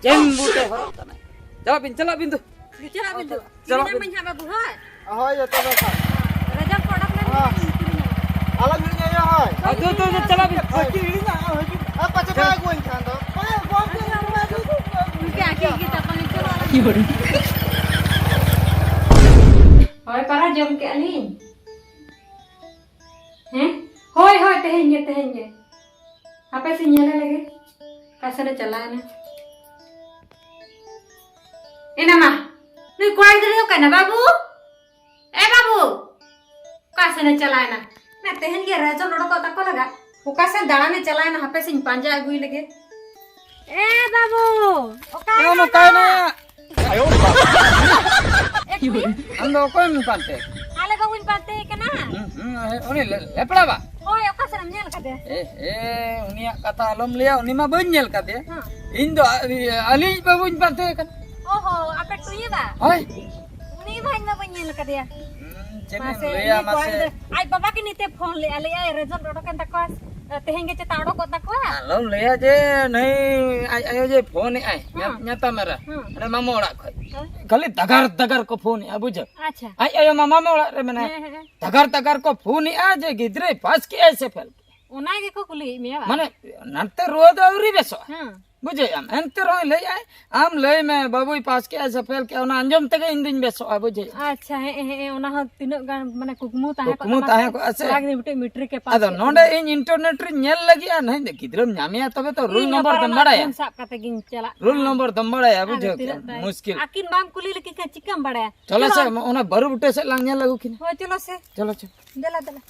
ᱪᱮᱱ ᱵᱩᱴ ᱮ ᱦᱚᱨᱚᱜ ᱠᱟᱱᱟᱭ᱾ ᱪᱟᱞᱟᱜ ᱵᱤᱱ, ᱪᱟᱞᱟᱜ ᱵᱤᱱ ᱫᱩ᱾ ᱪᱟᱞᱟᱜ ᱵᱤᱱ ᱫᱩ᱾ ᱪᱟᱞᱟᱜ ᱠᱤᱨᱤᱧ ᱵᱤᱱ᱾ ᱟᱹᱢᱟᱹᱧ ᱦᱟᱸᱜ ᱵᱟᱹᱵᱩ, ᱦᱳᱭ᱾ ᱦᱳᱭ, ᱡᱚᱛᱚ ᱜᱮ ᱥᱟᱵ᱾ ᱨᱮᱡᱟᱞᱴ ᱠᱚ ᱚᱰᱚᱠ ᱞᱮᱱ ᱦᱮᱸ᱾ ᱜᱮ ᱠᱤᱨᱤᱧ ᱟᱹᱢᱟᱹᱧ᱾ ᱟᱞᱚᱢ ᱦᱤᱲᱤᱧᱟ ᱭᱟ, ᱦᱳᱭ᱾ ᱦᱳᱭ, ᱫᱩ, ᱫᱩ, ᱫᱩ, ᱪᱟᱞᱟᱜ ᱵᱤᱱ᱾ ᱦᱳᱭ᱾ ᱦᱤᱲᱤᱧᱟ, ᱦᱳᱭ᱾ ᱟᱨ ᱯᱟᱪᱷᱮ ᱵᱟᱭ ᱟᱹᱜᱩᱣᱟᱹᱧ ᱠᱷᱟᱱ ᱫᱚ᱾ ᱵᱟᱭ ᱟᱹᱜᱩᱣᱟᱹᱧ ᱠᱷᱟᱱ ᱫᱚ᱾ ᱤᱱᱠᱟᱹ ᱟᱹᱠᱤᱞ ᱜᱮ ᱛᱟᱠᱚ ᱱᱤᱛᱚᱜ᱾ ᱦᱳᱭ, ᱯᱟᱨᱟ ᱡᱚᱢ ᱠᱮᱜᱼᱟ ᱞᱤᱧ᱾ ᱦᱮᱸ? ᱦᱳᱭ, ᱦᱳᱭ, ᱛᱮᱦᱮᱧ ᱜᱮ, ᱛᱮᱦᱮᱧ ᱜᱮ᱾ ᱦᱟᱯᱮ ᱥᱮᱧ ᱧᱮᱞᱮ ᱞᱮᱜᱮ᱾ ᱚᱠᱟ ᱥᱮᱱᱮ ᱪᱟᱞᱟᱣᱮᱱᱟ? ᱮᱱᱟ ᱢᱟ, ᱱᱩᱭ ᱠᱚᱲᱟ ᱜᱤᱫᱽᱨᱟᱹ ᱫᱚ ᱚᱠᱟᱭᱮᱱᱟ ᱵᱟᱹᱵᱩ? ᱮ ᱵᱟᱹᱵᱩ, ᱚᱠᱟ ᱥᱮᱱᱮ ᱪᱟᱞᱟᱣᱮᱱᱟ? ᱱᱟ ᱛᱮᱦᱮᱧ ᱜᱮ ᱨᱮᱡᱚᱞᱴ ᱚᱰᱚᱠᱚᱜ ᱛᱟᱠᱚ ᱞᱟᱜᱟ᱾ ᱚᱠᱟ ᱥᱮᱱ ᱫᱟᱬᱟᱱᱮ ᱪᱟᱞᱟᱣᱮᱱᱟ? ᱦᱟᱯᱮ ᱥᱮᱧ ᱯᱟᱸᱡᱟ ᱟᱹᱜᱩᱭ ᱞᱮᱜᱮ᱾ ᱮ ᱵᱟᱹᱵᱩ, ᱚᱠᱟᱭᱮᱱᱟ? ᱮ ᱠᱩᱲᱤ? ᱟᱢ ᱫᱚ ᱚᱠᱚᱭᱮᱢ ᱯᱟᱱᱛᱮ? ᱟᱞᱮ ᱵᱟᱹᱵᱩᱧ ᱯᱟᱱᱛᱮ ᱠᱟᱱᱟ᱾ ᱦᱩᱸ, ᱦᱩᱸ, ᱩᱱᱤ ᱞᱮ-, ᱞᱮᱯᱲᱟ ᱵᱟ? ᱦᱳᱭ, ᱚᱠᱟ ᱥᱮᱱ ᱮᱢ ᱧᱮᱞ ᱠᱟᱫᱮᱭᱟ? ᱮ, ᱮ, ᱩᱱᱤᱭᱟᱜ ᱠᱟᱛᱷᱟ ᱟᱞᱚᱢ ᱞᱟᱹᱭᱟ, ᱩᱱᱤ ᱢᱟ ᱵᱟᱹᱧ ᱧᱮᱞ ᱠᱟᱫᱮᱭᱟ᱾ ᱦᱮᱸ᱾ ᱤᱧ ᱫᱚ ᱟ-, ᱟᱹᱞᱤᱧ ᱵᱟᱹᱵᱩᱧ ᱯᱟᱱᱛᱮ ᱠᱟᱱᱟ᱾ ᱚ ᱦᱚ, ᱟᱯᱮ ᱴᱩᱭᱟᱹ ᱵᱟ? ᱦᱳᱭ᱾ ᱩᱱᱤ ᱢᱟ ᱤᱧ ᱢᱟ ᱵᱟᱹᱧ ᱧᱮᱞ ᱟᱠᱟᱫᱮᱭᱟ᱾ ᱦᱩᱸ, ᱪᱮᱫ ᱮᱢ ᱢᱟᱥᱮ, ᱞᱟᱹᱭᱟ, ᱩᱱᱤ ᱠᱚᱲᱟ ᱢᱟᱥᱮ᱾ ᱜᱤᱫᱽᱨᱟᱹ, ᱟᱡ ᱵᱟᱵᱟ ᱜᱮ ᱱᱤᱛᱮ ᱯᱷᱳᱱ ᱞᱮᱫᱼᱟ, ᱞᱟᱹᱭ ᱟᱭ ᱨᱮᱡᱟᱞᱴ ᱚᱰᱚᱠᱮᱱ ᱛᱟᱠᱚᱣᱟ, ᱛᱮᱦᱮᱧ ᱜᱮ ᱪᱮᱛᱟ ᱚᱰᱚᱠᱚᱜ ᱛᱟᱠᱚᱣᱟ᱾ ᱟᱞᱚᱢ ᱞᱟᱹᱭᱟ ᱡᱮ ᱱᱩᱭ ᱟᱡ ᱟᱭᱳ ᱡᱮ ᱯᱷᱳᱱ ᱮᱫ ᱟᱭ, ᱦᱮᱸ᱾ ᱧᱟ-, ᱧᱟᱛᱟᱢ ᱮᱨᱟ᱾ ᱦᱮᱸ᱾ ᱟᱞᱮ ᱢᱟᱢᱚ ᱚᱲᱟᱜ ᱠᱷᱚᱡ᱾ ᱦᱮᱸ᱾ ᱠᱷᱟᱹᱞᱤ ᱫᱟᱜᱟᱨ ᱫᱟᱜᱟᱨ ᱠᱚ ᱯᱷᱳᱱ ᱮᱫᱼᱟ, ᱵᱩᱡᱷᱟᱹᱣ? ᱟᱪᱪᱷᱟ᱾ ᱟᱡ ᱟᱭᱳ ᱢᱟ ᱢᱟᱢᱚ ᱚᱲᱟᱜ ᱨᱮ ᱢᱮᱱᱟᱭᱟ᱾ ᱦᱮᱸ, ᱦᱮᱸ, ᱦᱮᱸ᱾ ᱫᱟᱜᱟᱨ ᱫᱟᱜᱟᱨ ᱠᱚ ᱯᱷᱳᱱ ᱮᱫᱼᱟ ᱡᱮ ᱜᱤᱫᱽᱨᱟᱹᱭ ᱯᱟᱥ ᱠᱮᱜᱼᱟᱭ ᱥᱮ ᱯᱷᱮᱞ ᱠᱮᱜᱼᱟᱭ? ᱚᱱᱟ ᱜᱮᱠᱚ ᱠᱩᱞᱤᱭᱮᱫ ᱢᱮᱭᱟ ᱵᱟᱝ? ᱢᱟᱱᱮ ᱱᱟᱱᱛᱮ ᱨᱩᱣᱟᱹ ᱫᱚ ᱟᱹᱣᱨᱤ ᱵᱮᱥᱚᱜᱼᱟ᱾ ᱦᱮᱸ᱾ ᱵᱩᱡᱷᱟᱹᱣᱮᱫ ᱟᱢ? ᱮᱱᱛᱮ ᱨᱮᱦᱚᱸᱭ ᱞᱟᱹᱭᱮᱫᱼᱟᱭ, ᱟᱢ ᱞᱟᱹᱭ ᱢᱮ, ᱵᱟᱹᱵᱩᱭ ᱯᱟᱥ ᱠᱮᱜᱼᱟ ᱥᱮ ᱯᱷᱮᱞ ᱠᱮᱜᱼᱟ, ᱚᱱᱟ ᱟᱸᱡᱚᱢ ᱛᱮᱜᱮ ᱤᱧ ᱫᱩᱧ ᱵᱮᱥᱚᱜᱼᱟ, ᱵᱩᱡᱷᱟᱹᱣᱮᱫ ᱟᱢ? ᱟᱪᱪᱷᱟ, ᱦᱮᱸ, ᱦᱮᱸ, ᱦᱮᱸ, ᱚᱱᱟ ᱦᱚᱸ ᱛᱤᱱᱟᱹᱜ ᱜᱟᱱ ᱢᱟᱱᱮ ᱠᱩᱠᱢᱩ ᱛᱟᱦᱮᱸ ᱠᱚᱜ ᱠᱩᱠᱢᱩ ᱛᱟᱢᱟ ᱛᱟᱦᱮᱸ ᱥᱮ? ᱠᱚᱜᱼᱟ ᱥᱮ? ᱠᱚᱲᱟ ᱜᱤᱫᱽᱨᱟᱹ ᱢᱤᱫᱴᱮᱡ ᱢᱮᱴᱨᱤᱠ ᱮ ᱯᱟᱥ ᱟᱫᱚ ᱠᱮᱫ ᱱᱚᱰᱮ ᱛᱟᱢᱟ᱾ ᱤᱧ ᱤᱱᱴᱟᱨᱱᱮᱴ ᱨᱤᱧ ᱧᱮᱞ ᱞᱟᱹᱜᱤᱫ, ᱟᱨ ᱱᱟᱦᱟᱜ ᱜᱤᱫᱽᱨᱟᱹᱢ ᱧᱟᱢᱮᱭᱟ, ᱛᱚᱵᱮ ᱛᱚ ᱨᱳᱞ ᱤᱧ ᱱᱚᱢᱵᱚᱨ ᱚᱠᱟᱨᱮ ᱫᱚᱢ ᱚᱱᱟ ᱵᱟᱲᱟᱭᱟ᱾ ᱯᱷᱳᱱ ᱥᱟᱵ ᱠᱟᱛᱮ ᱜᱤᱧ ᱪᱟᱞᱟᱜ ᱨᱳᱞ ᱠᱟᱱᱟ? ᱱᱚᱢᱵᱚᱨ ᱫᱚᱢ ᱵᱟᱲᱟᱭᱟ, ᱟᱫᱚ ᱵᱩᱡᱷᱟᱹᱣ ᱛᱤᱱᱟᱹᱜ ᱠᱮᱜᱼᱟᱢ, ᱛᱟᱭ-, ᱢᱩᱥᱠᱤᱞ᱾ ᱟᱹᱠᱤᱱ ᱵᱟᱢ ᱠᱩᱞᱤ ᱞᱮᱠᱤᱱ ᱠᱷᱟᱱ ᱪᱤᱠᱟᱹᱢ ᱵᱟᱲᱟᱭᱟ? ᱪᱚᱞᱚ ᱪᱚᱞᱚ᱾ ᱥᱮ, ᱚᱱᱟ ᱵᱟᱹᱨᱩ ᱵᱩᱴᱟᱹ ᱥᱮᱫ ᱞᱟᱝ ᱧᱮᱞ ᱟᱹᱜᱩ ᱠᱤᱱᱟ᱾ ᱦᱳᱭ, ᱪᱚᱞᱚ ᱥᱮ᱾ ᱪᱚᱞᱚ, ᱪᱚᱞᱚ᱾ ᱫᱮᱞᱟ, ᱫᱮᱞᱟ᱾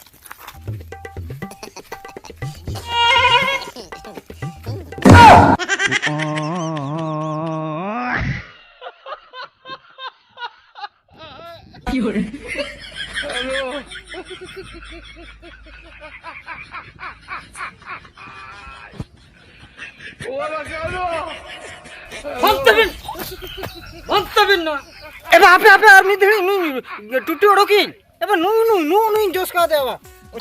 ᱵᱚᱱᱫ ᱛᱟᱵᱤᱱ! ᱵᱚᱱᱫ ᱛᱟᱵᱤᱱ ᱱᱚᱣᱟ! ᱮ ᱵᱟ, ᱦᱟᱯᱮ, ᱦᱟᱯᱮ, ᱟᱨ ᱢᱤᱫ ᱫᱷᱟᱣ ᱱᱩᱭ ᱴᱩᱴᱤ ᱚᱰᱚᱠᱤᱧ᱾ ᱮ ᱵᱟ, ᱱᱩᱭ, ᱱᱩᱭ, ᱱᱩᱭ, ᱱᱩᱭ ᱡᱚᱥ ᱠᱟᱣ ᱫᱮᱭᱟ ᱵᱟ᱾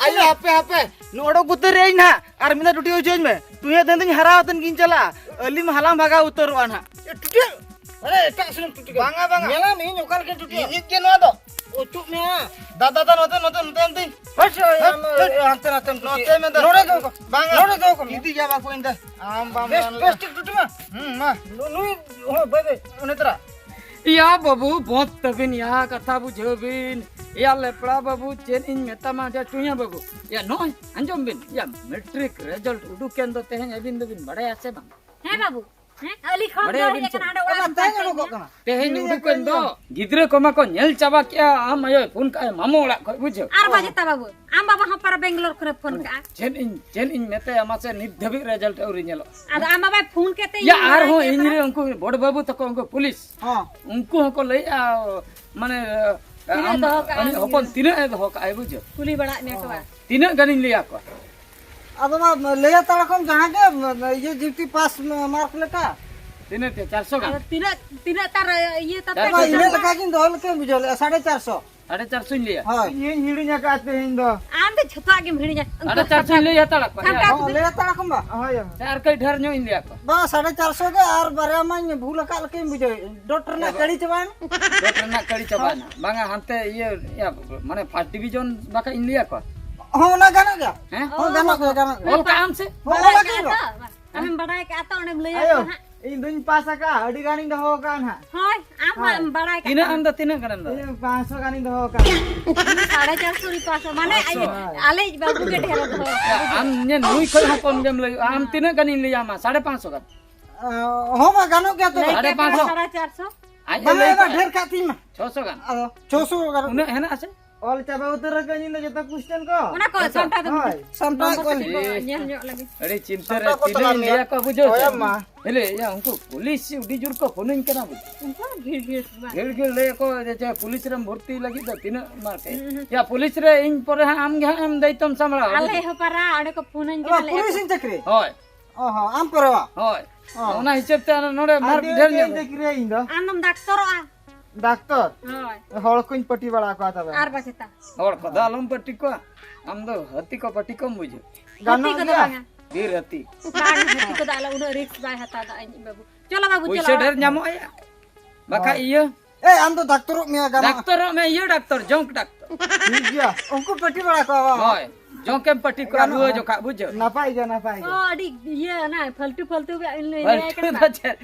ᱟᱭᱳ, ᱦᱟᱯᱮ, ᱦᱟᱯᱮ, ᱱᱩᱭ ᱚᱰᱚᱠ ᱩᱛᱟᱹᱨ ᱨᱮ ᱤᱧ ᱱᱟᱦᱟᱜ, ᱟᱨ ᱢᱤᱫ ᱫᱷᱟᱣ ᱴᱩᱴᱤ ᱦᱚᱪᱚᱧ ᱢᱮ᱾ ᱛᱩᱭᱟᱹ ᱫᱟᱹᱱ ᱫᱩᱧ ᱦᱟᱨᱟ ᱟᱛᱮᱱ ᱜᱤᱧ ᱪᱟᱞᱟᱜᱼᱟ᱾ ᱟᱹᱞᱤᱧ ᱢᱟ ᱦᱟᱞᱟᱝ ᱵᱷᱟᱜᱟᱣ ᱩᱛᱟᱹᱨᱚᱜᱼᱟ ᱱᱟᱦᱟᱜ᱾ ᱮ, ᱴᱩᱴᱤ, ᱟᱨᱮ, ᱮᱴᱟᱜ ᱥᱮᱱ ᱴᱩᱴᱤ᱾ ᱵᱟᱝᱟ, ᱵᱟᱝᱟ᱾ ᱧᱮᱞᱟᱢ, ᱤᱧ ᱚᱠᱟ ᱞᱮᱠᱟᱧ ᱴᱩᱴᱤᱭᱟ᱾ ᱤᱧᱤᱡ ᱜᱮ ᱱᱚᱣᱟ ᱫᱚ᱾ ᱚᱪᱚᱜ ᱢᱮ ᱦᱟᱸᱜ᱾ ᱫᱟ, ᱫᱟ, ᱫᱟ, ᱱᱚᱛᱮ, ᱱᱚᱛᱮ, ᱱᱚᱛᱮ, ᱱᱚᱛᱮ᱾ ᱦᱟᱹᱴ, ᱦᱟᱹᱴ, ᱟᱢ, ᱦᱟᱹᱴ᱾ ᱦᱟᱱᱛᱮ ᱱᱟᱛᱮᱢ ᱴᱩᱴᱤᱭᱟ᱾ ᱱᱚᱰᱮ ᱫᱚᱦᱚ ᱠᱟᱜ᱾ ᱵᱟᱝᱟ᱾ ᱱᱚᱰᱮ ᱫᱚᱦᱚ ᱠᱟᱜ ᱢᱮ᱾ ᱤᱫᱤ ᱜᱮᱭᱟ ᱵᱟᱠᱚ ᱤᱧ ᱫᱚ᱾ ᱟᱢ ᱵᱟᱢ ᱵᱮᱥ, ᱜᱟᱱ ᱵᱮᱥ ᱞᱮᱫᱟ᱾ ᱴᱷᱤᱠ ᱴᱩᱴᱤ ᱢᱟ᱾ ᱦᱩᱸ, ᱢᱟ᱾ ᱱᱩ-, ᱱᱩᱭ, ᱦᱳᱭ, ᱵᱟᱹᱭ, ᱵᱟᱹᱭ, ᱩᱱᱤ ᱛᱚᱨᱟ᱾ ᱭᱟ ᱵᱟᱹᱵᱩ, ᱵᱚᱸᱫᱽ ᱛᱟᱹᱵᱤᱱ, ᱭᱟ ᱠᱟᱛᱷᱟ ᱵᱩᱡᱷᱟᱹᱣ ᱵᱤᱱ᱾ ᱭᱟ ᱞᱮᱯᱲᱟ ᱵᱟᱹᱵᱩ, ᱪᱮᱫ ᱤᱧ ᱢᱮᱛᱟᱢᱟ, ᱡᱟ ᱪᱩᱭᱟᱹ ᱵᱟᱹᱵᱩ᱾ ᱭᱟ ᱱᱚᱜᱼᱚᱭ, ᱟᱸᱡᱚᱢ ᱵᱤᱱ, ᱭᱟ ᱢᱮᱴᱨᱤᱠ ᱨᱮᱡᱟᱞᱴ ᱩᱰᱩᱠᱮᱱ ᱫᱚ ᱛᱮᱦᱮᱧ, ᱟᱹᱵᱤᱱ ᱫᱚᱵᱤᱱ ᱵᱟᱲᱟᱭᱟ ᱥᱮ ᱵᱟᱝ? ᱦᱮᱸ ᱵᱟᱹᱵᱩ, ᱦᱮᱸ, ᱟᱹᱞᱤᱧ ᱠᱷᱚᱱ ᱵᱟᱲᱟᱭ ᱫᱚ ᱟᱹᱵᱤᱱ ᱦᱮᱡ ᱪᱮᱫ? ᱟᱠᱟᱱᱟ, ᱦᱟᱸᱰᱮ ᱚᱲᱟᱜ ᱟᱵᱟᱨ ᱨᱮ ᱛᱟᱦᱮᱸ ᱛᱟᱦᱮᱸ ᱧᱚᱜᱚᱜ ᱠᱟᱱᱟ᱾ ᱠᱟᱱᱟ᱾ ᱛᱮᱦᱮᱧ ᱩᱰᱩᱠᱮᱱ ᱫᱚ, ᱜᱤᱫᱽᱨᱟᱹ ᱠᱚᱢᱟ ᱠᱚ ᱧᱮᱞ ᱪᱟᱵᱟ ᱠᱮᱜᱼᱟ, ᱟᱢ ᱟᱭᱳᱭ ᱯᱷᱳᱱ ᱠᱟᱜᱼᱟᱭ ᱢᱟᱢᱚ ᱚᱲᱟᱜ ᱠᱷᱚᱡ, ᱵᱩᱡᱷᱟᱹᱣ? ᱟᱨ ᱵᱟᱡᱮᱛᱟ ᱵᱟᱹᱵᱩ, ᱟᱢ ᱵᱟᱵᱟ ᱦᱚᱸ ᱯᱟᱨᱟ ᱵᱮᱝᱜᱟᱞᱳᱨ ᱠᱷᱚᱱᱮ ᱯᱷᱳᱱ ᱠᱟᱜᱼᱟ᱾ ᱪᱮᱫ ᱤᱧ, ᱪᱮᱫ ᱤᱧ ᱢᱮᱛᱟᱭᱟ ᱢᱟᱥᱮ, ᱱᱤᱛ ᱫᱷᱟᱹᱵᱤᱡ ᱨᱮᱡᱟᱞᱴ ᱟᱹᱣᱨᱤ ᱧᱮᱞᱚᱜ᱾ ᱟᱫᱚ ᱟᱢ ᱵᱟᱵᱟᱭ ᱯᱷᱳᱱ ᱠᱮᱫ ᱛᱮ ᱭᱟ, ᱤᱧ ᱵᱟᱲᱟᱭ ᱟᱨᱦᱚᱸ ᱠᱮᱫ ᱤᱧ ᱯᱟᱨᱟ᱾ ᱨᱮ ᱩᱱᱠᱩ ᱵᱚᱲ ᱵᱟᱹᱵᱩ ᱛᱟᱠᱚ, ᱩᱱᱠᱩ ᱯᱩᱞᱤᱥ, ᱦᱚᱸ᱾ ᱩᱱᱠᱩ ᱦᱚᱸᱠᱚ ᱞᱟᱹᱭᱮᱜᱼᱟ, ᱢᱟᱱᱮ, ᱛᱤᱱᱟᱹᱜ ᱟᱢ, ᱫᱚᱦᱚ ᱠᱟᱜᱼᱟ ᱟᱢ ᱩᱱᱤ ᱦᱚᱯᱚᱱ ᱜᱤᱫᱽᱨᱟᱹ? ᱛᱤᱱᱟᱹᱜ ᱮ ᱫᱚᱦᱚ ᱠᱟᱜᱼᱟᱭ, ᱵᱩᱡᱷᱟᱹᱣ? ᱠᱩᱞᱤ ᱵᱟᱲᱟᱭᱮᱫ ᱢᱮᱭᱟ ᱠᱚ ᱵᱟ? ᱛᱤᱱᱟᱹᱜ ᱜᱟᱱᱤᱧ ᱞᱟᱹᱭ ᱟᱠᱚᱣᱟ? ᱟᱫᱚ ᱢᱟ ᱞᱟᱹᱭ ᱦᱟᱛᱟᱲ ᱠᱚᱢ ᱡᱟᱦᱟᱸ ᱜᱮ, ᱤᱭᱟᱹ ᱡᱤᱯᱴᱤ ᱯᱟᱥ ᱢᱟᱨᱠ ᱞᱮᱠᱟ᱾ ᱛᱤᱱᱟᱹᱜ ᱛᱮ? ᱪᱟᱨᱥᱚ ᱜᱟᱱ? ᱟᱫᱚ ᱛᱤᱱᱟᱹᱜ, ᱛᱤᱱᱟᱹᱜ ᱛᱟᱨ ᱤᱭᱟᱹ ᱛᱟᱯᱮ? ᱪᱟᱨᱥᱚ ᱢᱟ ᱤᱱᱟᱹᱜ ᱪᱟᱨᱥᱚ᱾ ᱞᱮᱠᱟ ᱜᱤᱧ ᱫᱚᱦᱚ ᱞᱮᱠᱟᱧ ᱵᱩᱡᱷᱟᱹᱣ ᱞᱮᱫᱼᱟ, ᱥᱟᱲᱮ ᱪᱟᱨᱥᱚ᱾ ᱥᱟᱲᱮ ᱪᱟᱨᱥᱚᱧ ᱞᱟᱹᱭᱟ᱾ ᱦᱳᱭ᱾ ᱤᱧ ᱦᱤᱲᱤᱧ ᱟᱠᱟᱫ ᱛᱮᱦᱮᱧ ᱫᱚ᱾ ᱟᱢ ᱫᱚ ᱡᱷᱚᱛᱚᱣᱟᱜ ᱜᱮᱢ ᱦᱤᱲᱤᱧᱟ᱾ ᱥᱟᱲᱮ ᱪᱟᱨᱥᱚᱧ ᱞᱟᱹᱭ ᱦᱟᱛᱟᱲ ᱟᱠᱚᱣᱟ᱾ ᱥᱟᱱᱛᱟᱲ ᱦᱚᱸ, ᱠᱚᱫᱚ ᱞᱟᱹᱭ ᱦᱟᱛᱟᱲ ᱟᱠᱚᱢ ᱵᱟ᱾ ᱦᱳᱭ᱾ ᱥᱮ ᱟᱨ ᱠᱟᱹᱡ ᱰᱷᱮᱨ ᱧᱚᱜ ᱤᱧ ᱞᱟᱹᱭ ᱟᱠᱚᱣᱟ? ᱵᱟ, ᱥᱟᱲᱮ ᱪᱟᱨᱥᱚ ᱜᱮ ᱟᱨ ᱵᱟᱨᱭᱟ ᱢᱟᱧ ᱵᱷᱩᱞ ᱟᱠᱟᱫ ᱞᱮᱠᱟᱧ ᱵᱩᱡᱷᱟᱹᱣᱮᱫ᱾ ᱰᱚᱴ ᱨᱮᱱᱟᱜ ᱠᱟᱹᱲᱤ ᱪᱟᱵᱟᱭᱮᱱᱟ᱾ ᱰᱚᱴ ᱨᱮᱱᱟᱜ ᱠᱟᱹᱲᱤ ᱪᱟᱵᱟᱭᱮᱱᱟ᱾ ᱵᱟᱝᱟ, ᱦᱟᱱᱛᱮ ᱤᱭᱟᱹ, ᱤᱭᱟᱹ, ᱢᱟᱱᱮ ᱯᱷᱟᱥᱴ ᱰᱤᱵᱷᱤᱡᱚᱱ ᱵᱟᱠᱷᱟᱡ ᱤᱧ ᱞᱟᱹᱭ ᱟᱠᱚᱣᱟ᱾ ᱦᱚᱸ, ᱚᱱᱟ ᱜᱟᱱᱚᱜ ᱜᱮᱭᱟ᱾ ᱦᱮᱸ? ᱦᱚᱸ, ᱜᱟᱱᱚᱜ ᱜᱮᱭᱟ, ᱜᱟᱱᱚᱜ ᱜᱮᱭᱟ᱾ ᱚᱞ ᱠᱟᱜ ᱟᱢ ᱥᱮ᱾ ᱦᱚᱸ, ᱚᱞ ᱟᱠᱟᱫ ᱜᱮᱭᱟ᱾ ᱟᱢᱮᱢ ᱵᱟᱰᱟᱭ ᱠᱟᱜᱼᱟ ᱛᱚ, ᱚᱸᱰᱮᱢ ᱞᱟᱹᱭ ᱟᱭᱳ, ᱟᱠᱚᱣᱟ ᱦᱟᱸᱜ᱾ ᱤᱧ ᱫᱩᱧ ᱯᱟᱥ ᱟᱠᱟᱫᱼᱟ, ᱟᱹᱰᱤ ᱜᱟᱱᱤᱧ ᱫᱚᱦᱚ ᱟᱠᱟᱫᱼᱟ ᱱᱟᱦᱟᱜ᱾ ᱦᱳᱭ, ᱟᱢ ᱦᱚᱸ ᱦᱳᱭ᱾ ᱮᱢ ᱵᱟᱲᱟᱭ ᱠᱟᱜ ᱛᱤᱱᱟᱹᱜ ᱠᱷᱟᱱ᱾ ᱟᱢ ᱫᱚ ᱛᱤᱱᱟᱹᱜ ᱜᱟᱱᱮᱢ ᱫᱚᱦᱚ? ᱤᱧ ᱯᱟᱸᱪᱥᱚ ᱜᱟᱱᱤᱧ ᱫᱚᱦᱚ ᱟᱠᱟᱫᱼᱟ᱾ ᱤᱧ ᱥᱟᱲᱮ ᱪᱟᱨᱥᱚ ᱨᱤᱧ ᱯᱟᱥᱟ, ᱢᱟᱱᱮ ᱯᱟᱸᱪᱥᱚ? ᱟᱞᱮᱭᱤᱡ ᱵᱟᱹᱵᱩ ᱜᱮ ᱰᱷᱮᱨᱮ ᱫᱚᱦᱚ ᱟᱠᱟᱫᱼᱟ᱾ ᱟᱢ ᱧᱮᱞ, ᱱᱩᱭ ᱠᱷᱚᱱ ᱦᱚᱸ ᱠᱚᱢ ᱜᱮᱢ ᱞᱟᱹᱭᱚᱜᱼᱟ᱾ ᱟᱢ ᱛᱤᱱᱟᱹᱜ ᱜᱟᱱᱤᱧ ᱞᱟᱹᱭᱟᱢᱟ? ᱥᱟᱲᱮ ᱯᱟᱸᱪᱥᱚ ᱜᱟᱱ᱾ ᱦᱚᱸ, ᱢᱟ ᱜᱟᱱᱚᱜ ᱜᱮᱭᱟ ᱛᱚᱵᱮ᱾ ᱞᱟᱹᱭ ᱥᱟᱲᱮ ᱠᱮᱫ ᱯᱟᱸᱪᱥᱚ᱾ ᱥᱟᱲᱮ ᱪᱟᱨᱥᱚ᱾ ᱟᱡ ᱮ ᱵᱟᱝ, ᱞᱟᱹᱭ ᱮ ᱵᱟᱝ, ᱠᱟᱜ᱾ ᱰᱷᱮᱨ ᱠᱟᱜ ᱛᱤᱧ ᱢᱟ᱾ ᱪᱷᱚᱥᱚ ᱜᱟᱱ᱾ ᱟᱫᱚ ᱪᱷᱚᱥᱚ ᱜᱟᱱ᱾ ᱩᱱᱟᱹᱜ ᱦᱮᱱᱟᱜ ᱟᱥᱮ? ᱚᱞ ᱪᱟᱵᱟ ᱩᱛᱟᱹᱨ ᱟᱠᱟᱫ ᱤᱧ ᱫᱚ ᱡᱚᱛᱚ ᱠᱩᱥᱪᱮᱱ ᱠᱚ᱾ ᱚᱱᱟ ᱠᱚ ᱟᱪᱪᱷᱟ᱾ ᱥᱟᱢᱴᱟᱣ ᱛᱮ ᱦᱳᱭ᱾ ᱥᱟᱢᱴᱟᱣ ᱠᱚ ᱵᱩᱡᱷᱟᱹᱣ᱾ ᱧᱮᱞ ᱧᱚᱜ ᱞᱟᱹᱜᱤᱫ᱾ ᱟᱹᱰᱤ ᱪᱤᱱᱛᱟᱹ ᱨᱮ ᱥᱟᱢᱴᱟᱣ ᱠᱚ ᱛᱤᱱᱟᱹᱜ ᱛᱟᱞᱟᱝ ᱤᱧ ᱢᱮ᱾ ᱞᱟᱹᱭ ᱟᱠᱚᱣᱟ ᱵᱩᱡᱷᱟᱹᱣ ᱦᱳᱭ ᱥᱮ? ᱟᱢ ᱢᱟ᱾ ᱦᱮᱞᱮ, ᱭᱟ, ᱩᱱᱠᱩ ᱯᱩᱞᱤᱥ ᱟᱹᱰᱤ ᱡᱳᱨ ᱠᱚ ᱯᱷᱳᱱᱟᱹᱧ ᱠᱟᱱᱟ ᱵᱩᱡᱷᱟᱹᱣ᱾ ᱩᱱᱠᱩ ᱵᱷᱤᱲ ᱵᱷᱤᱲ ᱵᱟᱝ᱾ ᱵᱷᱤᱲ ᱵᱷᱤᱲ ᱞᱟᱹᱭ ᱟᱠᱚ ᱡᱮ, ᱪᱮ, ᱯᱩᱞᱤᱥ ᱨᱮᱢ ᱵᱷᱚᱨᱛᱤ ᱞᱟᱹᱜᱤᱫ ᱫᱚ ᱛᱤᱱᱟᱹᱜ ᱢᱟᱨᱠ ᱮ? ᱦᱩᱸ, ᱦᱩᱸ᱾ ᱭᱟ, ᱯᱩᱞᱤᱥ ᱨᱮ ᱤᱧ ᱯᱚᱨᱮ ᱦᱟᱸᱜ ᱟᱢ ᱜᱮ ᱦᱟᱸᱜ ᱮᱢ ᱫᱟᱭᱤᱛᱛᱚᱢ ᱥᱟᱢᱵᱲᱟᱣᱟ ᱟᱞᱮ ᱵᱩᱡᱷᱟᱹᱣ? ᱦᱚᱸ ᱯᱟᱨᱟ ᱚᱸᱰᱮ ᱠᱚ ᱯᱷᱳᱱᱟᱹᱧ ᱚ, ᱠᱟᱱᱟ, ᱞᱟᱹᱭ ᱯᱩᱞᱤᱥ ᱟᱠᱚ᱾ ᱤᱧ ᱪᱟᱹᱠᱨᱤ? ᱦᱳᱭ᱾ ᱚ ᱦᱚᱸ, ᱟᱢ ᱯᱚᱨᱮ ᱵᱟ? ᱦᱳᱭ᱾ ᱚ, ᱚᱱᱟ ᱦᱤᱥᱟᱹᱵ ᱛᱮ ᱟᱨ ᱱᱚᱰᱮ ᱟᱨ ᱢᱟᱨᱠ ᱫᱤᱭᱮ ᱰᱷᱮᱨ ᱤᱧ ᱧᱚᱜ ᱪᱟᱹᱠᱨᱤᱭᱟ ᱤᱧ ᱫᱚ᱾ ᱟᱢ ᱫᱚᱢ ᱰᱟᱠᱛᱚᱨᱚᱜᱼᱟ᱾ ᱰᱟᱠᱛᱚᱨ? ᱦᱳᱭ᱾ ᱦᱚᱲ ᱠᱚᱧ ᱯᱟᱹᱴᱤ ᱵᱟᱲᱟ ᱠᱚᱣᱟ ᱛᱚᱵᱮ᱾ ᱟᱨ ᱵᱟᱪᱮᱛᱟ᱾ ᱦᱚᱲ ᱠᱚᱫᱚ ᱟᱞᱚᱢ ᱯᱟᱹᱴᱤ ᱠᱚᱣᱟ᱾ ᱟᱢ ᱫᱚ ᱦᱟᱹᱛᱤ ᱠᱚ ᱯᱟᱹᱴᱤ ᱠᱚᱢ ᱵᱩᱡᱷᱟᱹᱣ᱾ ᱦᱟᱹᱛᱤ ᱜᱟᱱᱚᱜ ᱠᱚᱫᱚ ᱜᱮᱭᱟ? ᱵᱟᱝᱟ᱾ ᱵᱤᱨ ᱦᱟᱹᱛᱤ᱾ ᱵᱟᱝ, ᱦᱟᱹᱛᱤ ᱠᱚᱫᱚ ᱟᱞᱮ ᱩᱱᱟᱹᱜ ᱨᱤᱠᱥ ᱵᱟᱭ ᱦᱟᱛᱟᱣ ᱫᱟ ᱤᱧᱤᱡ ᱵᱟᱹᱵᱩ᱾ ᱪᱚᱞᱚ ᱵᱟᱹᱵᱩ, ᱯᱩᱭᱥᱟᱹ ᱪᱚᱞᱚ ᱰᱷᱮᱨ ᱚᱲᱟᱜ᱾ ᱧᱟᱢᱚᱜᱼᱟ ᱭᱟ᱾ ᱵᱟᱠᱷᱟᱡ ᱦᱳᱭ᱾ ᱤᱭᱟᱹ᱾ ᱮ, ᱟᱢ ᱫᱚ ᱰᱟᱠᱛᱚᱨᱚᱜ ᱢᱮᱭᱟ, ᱜᱟᱱᱚᱜᱼᱟ᱾ ᱰᱟᱠᱛᱚᱨᱚᱜ ᱢᱮ, ᱤᱭᱟᱹ ᱰᱟᱠᱛᱚᱨ, ᱡᱚᱝᱠ ᱰᱟᱠᱛᱚᱨ᱾ ᱴᱷᱤᱠ ᱜᱮᱭᱟ᱾ ᱩᱱᱠᱩ ᱯᱟᱹᱴᱤ ᱵᱟᱲᱟ ᱠᱚᱣᱟ ᱵᱟᱝ? ᱦᱳᱭ, ᱡᱚᱝᱠ ᱮᱢ ᱯᱟᱹᱴᱤ ᱠᱚᱣᱟ ᱜᱟᱱᱚᱜᱼᱟ᱾ ᱨᱩᱣᱟᱹ ᱡᱚᱠᱷᱟ, ᱵᱩᱡᱷᱟᱹᱣ? ᱱᱟᱯᱟᱭ ᱜᱮ, ᱱᱟᱯᱟᱭ ᱜᱮ᱾ ᱚ, ᱟᱹᱰᱤ ᱤᱭᱟᱹ, ᱚᱱᱟ ᱯᱷᱟᱞᱛᱩ ᱯᱷᱟᱞᱛᱩ ᱜᱮ ᱤᱧ ᱞᱟᱹᱭ ᱯᱷᱟᱞᱛᱩ ᱠᱟᱱᱟ᱾ ᱫᱚ ᱪᱮᱫ?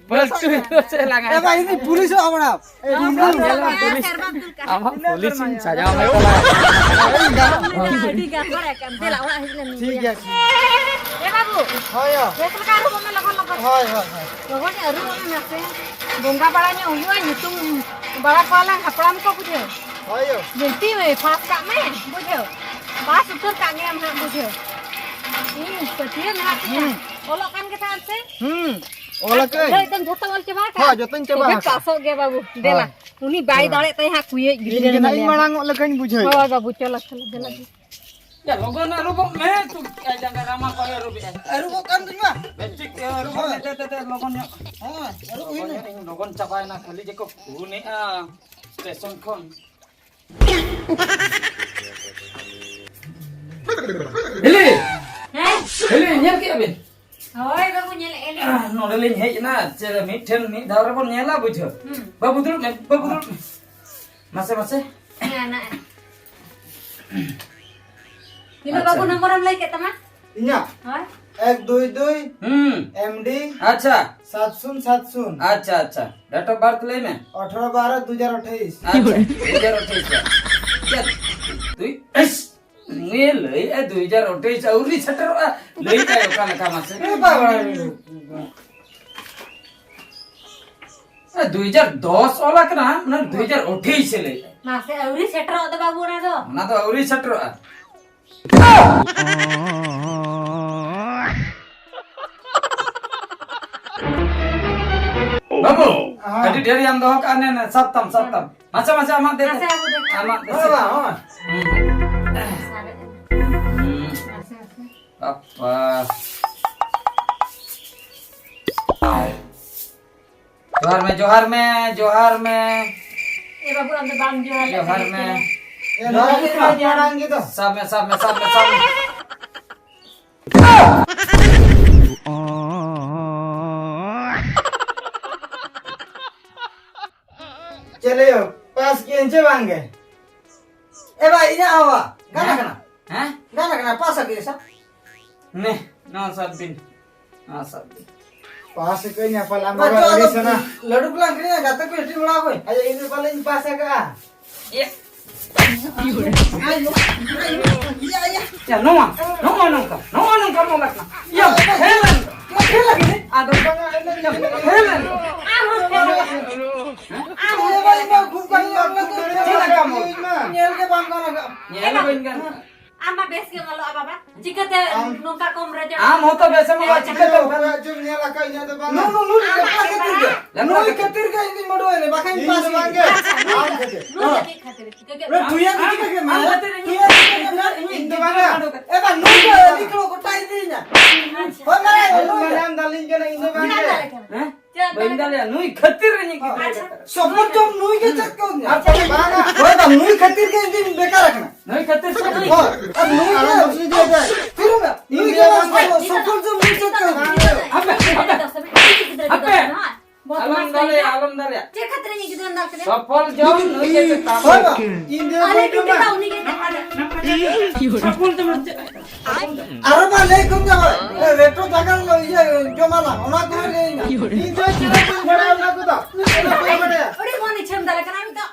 ᱯᱷᱟᱞᱛᱩ ᱫᱚ ᱪᱮᱫ ᱞᱟᱜᱟᱭ? ᱮ ᱵᱷᱟᱭ, ᱤᱧ ᱯᱩᱞᱤᱥ ᱦᱚᱸ ᱵᱟᱲᱟᱭᱟ᱾ ᱮ, ᱦᱚᱸ, ᱤᱧ ᱫᱚ ᱯᱩᱞᱤᱥ ᱧᱮᱞ ᱢᱮ, ᱯᱩᱞᱤᱥ᱾ ᱥᱮᱨᱢᱟ ᱫᱩᱞ ᱠᱟᱜᱼᱟ᱾ ᱟᱢ ᱦᱚᱸ ᱯᱩᱞᱤᱥ ᱤᱧ ᱥᱟᱡᱟᱣ ᱢᱮ ᱛᱟᱞᱟ᱾ ᱟᱹᱰᱤ ᱜᱟᱱ ᱦᱚᱲ ᱮ ᱠᱟᱱ᱾ ᱫᱮᱞᱟ, ᱚᱲᱟᱜ ᱦᱮᱡ ᱞᱮᱱ ᱴᱷᱤᱠ ᱜᱮ᱾ ᱜᱮᱭᱟ᱾ ᱮ ᱵᱟᱹᱵᱩ, ᱦᱳᱭ ᱭᱟ᱾ ᱵᱮᱥ ᱞᱮᱠᱟ ᱟᱹᱨᱩᱵᱚᱜ ᱢᱮ ᱞᱚᱜᱚᱱ ᱞᱚᱜᱚᱱ᱾ ᱦᱳᱭ, ᱦᱳᱭ, ᱦᱳᱭ᱾ ᱞᱚᱜᱚᱱ ᱧᱚᱜ ᱟᱹᱨᱩᱵᱚᱜ ᱢᱮ ᱱᱟᱥᱮ᱾ ᱵᱚᱸᱜᱟ ᱵᱟᱲᱟ ᱧᱚᱜ ᱦᱩᱭᱩᱜᱼᱟ, ᱧᱩᱛᱩᱢ ᱵᱟᱲᱟ ᱠᱚᱣᱟᱞᱟᱝ ᱦᱟᱯᱲᱟᱢ ᱠᱚ ᱵᱩᱡᱷᱟᱹᱣ᱾ ᱦᱳᱭ ᱭᱟ᱾ ᱵᱤᱱᱛᱤ ᱢᱮ, ᱯᱟᱥ ᱠᱟᱜ ᱢᱮ, ᱵᱩᱡᱷᱟᱹᱣ᱾ ᱯᱟᱥ ᱩᱛᱟᱹᱨ ᱠᱟᱜ ᱜᱮᱭᱟᱢ ᱦᱟᱸᱜ, ᱵᱩᱡᱷᱟᱹᱣ᱾ ᱤᱧ ᱯᱟᱹᱛᱭᱟᱹᱣ ᱢᱮᱱᱟᱜ ᱛᱤᱧᱟ᱾ ᱦᱩᱸ᱾ ᱚᱞᱚᱜ ᱠᱟᱱ ᱜᱮ ᱛᱟᱦᱮᱸᱫ ᱥᱮ? ᱦᱩᱸ᱾ ᱚᱞ ᱟᱠᱟᱫᱟᱹᱧ᱾ ᱡᱚᱛᱚ ᱮᱠᱫᱚᱢ ᱡᱷᱚᱛᱚ ᱚᱞ ᱪᱟᱵᱟ ᱟᱠᱟᱫ? ᱦᱳᱭ, ᱡᱚᱛᱚᱧ ᱪᱟᱵᱟ ᱛᱚᱵᱮ ᱟᱠᱟᱫ᱾ ᱯᱟᱥᱚᱜ ᱜᱮᱭᱟ ᱵᱟᱹᱵᱩ᱾ ᱫᱮᱞᱟ᱾ ᱦᱳᱭ᱾ ᱩᱱᱤ ᱵᱟᱭ ᱦᱳᱭ᱾ ᱫᱟᱲᱮᱭᱟᱜ ᱛᱟᱭᱟ ᱦᱟᱸᱜ, ᱠᱩᱭᱟᱹᱡ ᱤᱧ ᱜᱤᱫᱽᱨᱟᱹ ᱜᱮ ᱱᱟᱜ ᱤᱧ ᱧᱮᱞᱮᱭᱟ᱾ ᱢᱟᱲᱟᱝ ᱚᱜ ᱞᱮᱠᱟᱧ ᱵᱩᱡᱷᱟᱹᱣ ᱮᱫᱟ᱾ ᱦᱳᱭ ᱵᱟᱹᱵᱩ, ᱪᱚᱞᱚ, ᱪᱚᱞᱚ, ᱫᱮᱞᱟ᱾ ᱭᱟ, ᱞᱚᱜᱚᱱ ᱟᱹᱨᱩᱵᱚᱜ ᱢᱮ, ᱛᱩ ᱟᱡ ᱡᱟᱸᱜᱟ ᱨᱟᱢᱟ ᱠᱚᱭ ᱟᱹᱨᱩᱵᱮᱜᱼᱟ᱾ ᱟᱹᱨᱩᱵᱚᱜ ᱠᱟᱱ ᱫᱩᱧ ᱢᱟ᱾ ᱵᱮᱥ ᱴᱷᱤᱠ, ᱟᱹᱨᱩᱵᱚᱜ ᱢᱮ, ᱫᱮ, ᱫᱮ, ᱫᱮ, ᱞᱚᱜᱚᱱ ᱧᱚᱜ᱾ ᱦᱳᱭ, ᱟᱹᱨᱩᱵ ᱞᱚᱜᱚᱱ ᱦᱩᱭᱱᱟ᱾ ᱧᱚᱜ, ᱤᱧ ᱞᱚᱜᱚᱱ ᱪᱟᱵᱟᱭᱮᱱᱟ, ᱠᱷᱟᱹᱞᱤ ᱡᱮᱠᱚ ᱯᱷᱳᱱᱮᱜᱼᱟ ᱥᱴᱮᱥᱚᱱ ᱠᱷᱚᱱ᱾ ᱦᱤᱞᱤ! ᱦᱮᱸ? ᱦᱤᱞᱤ, ᱧᱮᱞ ᱠᱮᱜᱼᱟ ᱵᱤᱱ? ᱦᱳᱭ ᱵᱟᱹᱵᱩ, ᱧᱮᱞᱮᱫᱼᱟ ᱞᱤᱧ᱾ ᱟᱦ, ᱱᱚᱰᱮ ᱞᱤᱧ ᱦᱮᱡ ᱮᱱᱟ, ᱪᱮᱫ ᱢᱤᱫ ᱴᱷᱮᱱ ᱢᱤᱫ ᱫᱷᱟᱣ ᱨᱮᱵᱚᱱ ᱧᱮᱞᱟ, ᱵᱩᱡᱷᱟᱹᱣ᱾ ᱦᱩᱸ᱾ ᱵᱟᱹᱵᱩ, ᱫᱩᱲᱩᱵ ᱢᱮ, ᱵᱟᱹᱵᱩ, ᱫᱩᱲᱩᱵ ᱢᱮ᱾ ᱢᱟᱥᱮ, ᱢᱟᱥᱮ᱾ ᱦᱮᱸ, ᱱᱟ᱾ ᱛᱤᱱᱟᱹᱜ ᱟᱪᱪᱷᱟ᱾ ᱵᱟᱹᱵᱩ ᱱᱚᱢᱵᱚᱨᱮᱢ ᱞᱟᱹᱭ ᱠᱮᱫ ᱛᱟᱢᱟ? ᱤᱧᱟᱹᱜ? ᱦᱳᱭ᱾ ᱮᱠ ᱫᱩᱭ ᱫᱩᱭ ᱦᱩᱸ᱾ ᱮᱢ ᱰᱤ ᱟᱪᱪᱷᱟ᱾ ᱥᱟᱛ ᱥᱩᱱ ᱥᱟᱛ ᱥᱩᱱ᱾ ᱟᱪᱪᱷᱟ, ᱟᱪᱪᱷᱟ᱾ Date of birth ᱞᱟᱹᱭ ᱢᱮ᱾ ᱟᱴᱷᱨᱚ ᱵᱟᱨᱚ ᱫᱩ ᱦᱟᱡᱟᱨ ᱟᱴᱷᱟᱭᱤᱥ᱾ ᱟᱪᱪᱷᱟ, ᱫᱩ ᱦᱟᱡᱟᱨ ᱟᱴᱷᱟᱭᱤᱥ ᱨᱮ᱾ ᱪᱮᱫ? ᱛᱩᱭ, ᱤᱥ! ᱱᱩᱭᱮ ᱞᱟᱹᱭᱮᱫᱼᱟ ᱫᱩ ᱦᱟᱡᱟᱨ ᱟᱴᱷᱟᱭᱤᱥ ᱟᱹᱣᱨᱤ ᱥᱮᱴᱮᱨᱚᱜᱼᱟ᱾ ᱞᱟᱹᱭᱮᱫᱼᱟᱭ ᱚᱠᱟ ᱞᱮᱠᱟ ᱢᱟᱥᱮ? ᱮ ᱵᱟᱵᱟ ᱨᱮ᱾ ᱮ, ᱫᱩ ᱦᱟᱡᱟᱨ ᱫᱚᱥ ᱚᱞ ᱟᱠᱟᱱᱟ, ᱚᱱᱟ ᱫᱩ ᱦᱟᱡᱟᱨ ᱟᱴᱷᱟᱭᱤᱥ ᱮ ᱞᱟᱹᱭᱮᱫᱼᱟ᱾ ᱢᱟᱥᱮ ᱟᱹᱣᱨᱤ ᱥᱮᱴᱮᱨᱚᱜ ᱫᱚ ᱵᱟᱹᱵᱩ ᱚᱱᱟ ᱫᱚ᱾ ᱚᱱᱟ ᱫᱚ ᱟᱹᱣᱨᱤ ᱥᱮᱴᱮᱨᱚᱜᱼᱟ᱾ ᱵᱟᱹᱵᱩ, ᱦᱮᱸ᱾ ᱟᱹᱰᱤ ᱰᱷᱮᱨ ᱭᱟᱢ ᱫᱚᱦᱚ ᱠᱟᱜᱼᱟ, ᱱᱮ, ᱱᱮ, ᱥᱟᱵ ᱛᱟᱢ, ᱥᱟᱵ ᱛᱟᱢ᱾ ᱢᱟᱪᱷᱟ, ᱢᱟᱪᱷᱟ, ᱟᱢᱟᱜ ᱫᱮ ᱛᱮ᱾ ᱟᱪᱪᱷᱟ, ᱟᱵᱚ ᱫᱮ᱾ ᱟᱢᱟᱜ ᱫᱮ ᱦᱳᱭ, ᱥᱮ᱾ ᱦᱳᱭ᱾ ᱦᱩᱸ᱾ ᱟᱪᱪᱷᱟ, ᱟᱪᱪᱷᱟ᱾ ᱦᱩᱸ᱾ ᱟᱪᱪᱷᱟ, ᱟᱪᱪᱷᱟ᱾ ᱵᱟᱯᱟ᱾ ᱡᱚᱦᱟᱨ ᱢᱮ, ᱡᱚᱦᱟᱨ ᱢᱮ, ᱡᱚᱦᱟᱨ ᱢᱮ᱾ ᱮ ᱵᱟᱹᱵᱩ, ᱟᱢ ᱫᱚ ᱵᱟᱢ ᱡᱚᱦᱟᱨ ᱞᱮᱫ ᱡᱚᱦᱟᱨ ᱛᱟᱦᱮᱸ ᱢᱮ᱾ ᱠᱟᱱᱟ᱾ ᱮ, ᱱᱚᱣᱟ ᱜᱮ ᱢᱟᱲᱟᱝ ᱜᱮ ᱫᱚ᱾ ᱥᱟᱵ ᱢᱮ, ᱥᱟᱵ ᱢᱮ, ᱥᱟᱵ ᱢᱮ, ᱥᱟᱵ ᱢᱮ᱾ ᱪᱮᱫ ᱞᱟᱹᱭ ᱯᱟᱥ ᱠᱮᱜᱼᱟᱹᱧ ᱪᱮ ᱵᱟᱝ ᱜᱮ? ᱮ ᱵᱷᱟᱭ, ᱤᱧᱟᱹᱜ ᱦᱚᱸ ᱜᱟᱱ ᱦᱮᱸ? ᱠᱟᱱᱟ᱾ ᱦᱮᱸ? ᱜᱟᱱ ᱠᱟᱱᱟ, ᱯᱟᱥ ᱟᱹᱜᱩᱭᱟ ᱥᱟ᱾ ᱱᱮ, ᱱᱚᱣᱟ ᱥᱟᱵ ᱵᱤᱱ᱾ ᱱᱚᱣᱟ ᱥᱟᱵ ᱵᱤᱱ᱾ ᱯᱟᱥ ᱠᱟᱹᱧ ᱧᱟᱯᱟᱢ ᱟᱢ ᱵᱟᱵᱟ ᱵᱟᱵᱟ ᱟᱹᱰᱤ ᱟᱫᱚ ᱥᱟᱱᱟ᱾ ᱞᱟᱹᱰᱩ ᱠᱚᱞᱟᱝ ᱠᱤᱨᱤᱧᱟ, ᱜᱟᱛᱮ ᱠᱚ ᱦᱟᱹᱴᱤᱧ ᱵᱟᱲᱟ ᱠᱚ᱾ ᱟᱭᱟ, ᱤᱧ ᱫᱚ ᱯᱟᱞᱮᱧ ᱯᱟᱥ ᱟᱠᱟᱜᱼᱟ᱾ ᱤᱭᱟᱹ᱾ ᱟᱭᱳ, ᱟᱭᱳ, ᱤᱭᱟᱹ, ᱤᱭᱟᱹ᱾ ᱭᱟ, ᱱᱚᱣᱟ, ᱱᱚᱣᱟ ᱱᱚᱝᱠᱟ, ᱱᱚᱣᱟ ᱱᱚᱝᱠᱟ ᱢᱚᱱᱮ ᱠᱟᱱᱟ᱾ ᱭᱟ, ᱦᱮᱞᱮᱱ, ᱦᱮᱞᱮᱱ, ᱟᱫᱚ ᱦᱮᱞᱮᱱ᱾ ᱟᱢ ᱦᱚᱸ ᱦᱮᱞᱮᱱ᱾ ᱟᱢ ᱦᱚᱸ ᱦᱮᱞᱮᱱ᱾ ᱟᱢ ᱦᱚᱸ ᱦᱮᱞᱮᱱ᱾ ᱪᱮᱫ ᱞᱮᱠᱟ ᱢᱚᱱᱮ? ᱧᱮᱞ ᱜᱮ ᱵᱟᱝ ᱜᱟᱱ ᱟᱠᱟᱫ᱾ ᱧᱮᱞ ᱵᱟᱹᱧ ᱜᱟᱱ ᱟᱠᱟᱫ᱾ ᱟᱢ ᱢᱟ ᱵᱮᱥ ᱜᱮᱢ ᱚᱞᱚᱜᱼᱟ ᱵᱟᱵᱟ, ᱪᱤᱠᱟᱹᱛᱮ ᱟᱢ ᱱᱚᱝᱠᱟ ᱠᱚᱢ result? ᱟᱢ ᱦᱚᱸᱛᱚ ᱵᱮᱥᱮᱢ ᱚᱞᱚᱜᱼᱟ, ᱪᱤᱠᱟᱹᱛᱮ ᱚᱠᱚᱭᱟᱜ ᱪᱚᱢ ᱧᱮᱞ ᱟᱠᱟᱫ, ᱤᱧᱟᱹᱜ ᱫᱚ ᱵᱟᱝ᱾ ᱱᱩ, ᱱᱩ, ᱱᱩ, ᱟᱢ ᱱᱩᱭ ᱟᱢ ᱠᱷᱟᱹᱛᱤᱨ ᱜᱮ, ᱟᱢ ᱱᱩᱭ ᱠᱷᱟᱹᱛᱤᱨ ᱜᱮ ᱤᱧ ᱫᱩᱧ ᱵᱟᱹᱰᱩᱭᱮᱱᱟ, ᱵᱟᱠᱷᱟᱱ ᱤᱧ ᱤᱧ ᱯᱟᱥ ᱫᱚ ᱵᱟᱝ ᱜᱮ᱾ ᱜᱮ᱾ ᱟᱪᱪᱷᱟ, ᱱᱩᱭ ᱦᱮᱸ᱾ ᱠᱷᱟᱹᱛᱤᱨ, ᱱᱩᱭ ᱦᱮᱸ᱾ ᱠᱷᱟᱹᱛᱤᱨ ᱪᱤᱠᱟᱹ ᱠᱮᱫ ᱢᱮᱭᱟ? ᱟᱢ ᱠᱷᱟᱹᱛᱤᱨ ᱤᱧ ᱤᱧ ᱫᱚ ᱵᱟᱝ ᱜᱮ᱾ ᱮ ᱵᱟ, ᱱᱩᱭ ᱫᱚ ᱟᱹᱰᱤ ᱠᱚ ᱜᱚᱴᱟ ᱤᱫᱤᱭᱤᱧᱟ᱾ ᱟᱪᱪᱷᱟ᱾ ᱦᱳᱭ, ᱢᱟᱨᱟᱝ ᱟᱭᱳ, ᱱᱩᱭ ᱫᱚ᱾ ᱢᱟᱨᱟᱝ ᱫᱟᱞᱤᱧ ᱠᱟᱱᱟ, ᱤᱧ ᱫᱚ ᱵᱟᱝ ᱜᱮ᱾ ᱦᱮᱸ? ᱪᱮᱫ ᱵᱟᱹᱧ ᱫᱟᱲᱮᱭᱟᱜᱼᱟ, ᱱᱩᱭ ᱠᱷᱟᱹᱛᱤᱨ ᱨᱮ ᱤᱧ ᱜᱤᱫᱽᱨᱟᱹ ᱟᱪᱪᱷᱟ᱾ ᱵᱮᱠᱟᱨ᱾ ᱥᱚᱯᱷᱚᱞ ᱪᱚᱢ ᱱᱩᱭ ᱜᱮ ᱪᱮᱫ ᱠᱟᱣᱫᱤᱧᱟ? ᱟᱨ ᱪᱮᱫ ᱵᱟᱝᱟ᱾ ᱦᱳᱭ ᱫᱟ, ᱱᱩᱭ ᱠᱷᱟᱹᱛᱤᱨ ᱜᱮ ᱤᱧ ᱫᱩᱧ ᱵᱮᱠᱟᱨ ᱟᱠᱟᱱᱟ᱾ ᱱᱩᱭ ᱠᱷᱟᱹᱛᱤᱨ ᱥᱮ? ᱦᱳᱭ, ᱟᱨ ᱱᱩᱭ ᱟᱨ ᱜᱮ ᱱᱩᱭ ᱜᱮ ᱛᱷᱤᱨ ᱢᱮ, ᱱᱩᱭ ᱜᱮ ᱤᱧ ᱵᱟᱝ ᱫᱚ ᱥᱚᱯᱷᱚᱞ ᱪᱚᱢ ᱱᱩᱭ ᱪᱮᱫ ᱠᱟᱣᱫᱤᱧᱟ? ᱦᱟᱯᱮ, ᱦᱟᱯᱮ, ᱦᱟᱯᱮ᱾ ᱵᱚᱫᱢᱟᱥ ᱟᱞᱚᱢ ᱫᱟᱞᱮᱭᱟ, ᱠᱟᱱᱟ᱾ ᱟᱞᱚᱢ ᱫᱟᱞᱮᱭᱟ᱾ ᱪᱮᱫ ᱠᱷᱟᱹᱛᱤᱨ ᱤᱧ ᱜᱤᱫᱽᱨᱟᱹ ᱫᱟᱞ ᱠᱮᱫᱮ? ᱥᱚᱯᱷᱚᱞ ᱡᱚᱢ ᱱᱩᱭ ᱜᱮ ᱪᱮᱫ ᱦᱳᱭ ᱵᱟ, ᱤᱧ ᱫᱚ ᱟᱞᱮ ᱵᱟᱹᱧ ᱴᱩᱠᱤ ᱡᱚᱢᱟ᱾ ᱫᱟ ᱩᱱᱤ ᱜᱮ ᱫᱟᱞ ᱠᱮᱫᱮ᱾ ᱥᱚᱯᱷᱚᱞ ᱡᱚᱢ ᱪᱮᱫ? ᱟᱨᱚ ᱢᱟ ᱞᱟᱹᱭ ᱠᱚᱢ ᱡᱮ, ᱦᱳᱭ, ᱨᱮᱴᱚ ᱡᱟᱭᱜᱟ ᱨᱮ ᱤᱭᱟᱹ ᱡᱚᱢᱟᱞᱟᱝ, ᱚᱱᱟ ᱠᱚ ᱞᱟᱹᱭ ᱧᱟ᱾ ᱤᱧ ᱫᱚ ᱪᱮᱫ ᱦᱚᱸ ᱵᱟᱹᱧ ᱵᱟᱲᱟᱭᱟ ᱚᱱᱟ ᱠᱚᱫᱚ᱾ ᱪᱮᱫ ᱦᱚᱸ ᱵᱟᱹᱧ ᱵᱟᱲᱟᱭᱟ᱾ ᱟᱹᱰᱤ ᱢᱚᱱ ᱤᱪᱪᱷᱟᱹᱢ ᱫᱟᱞᱮ ᱠᱟᱱᱟ, ᱟᱢ ᱫᱚ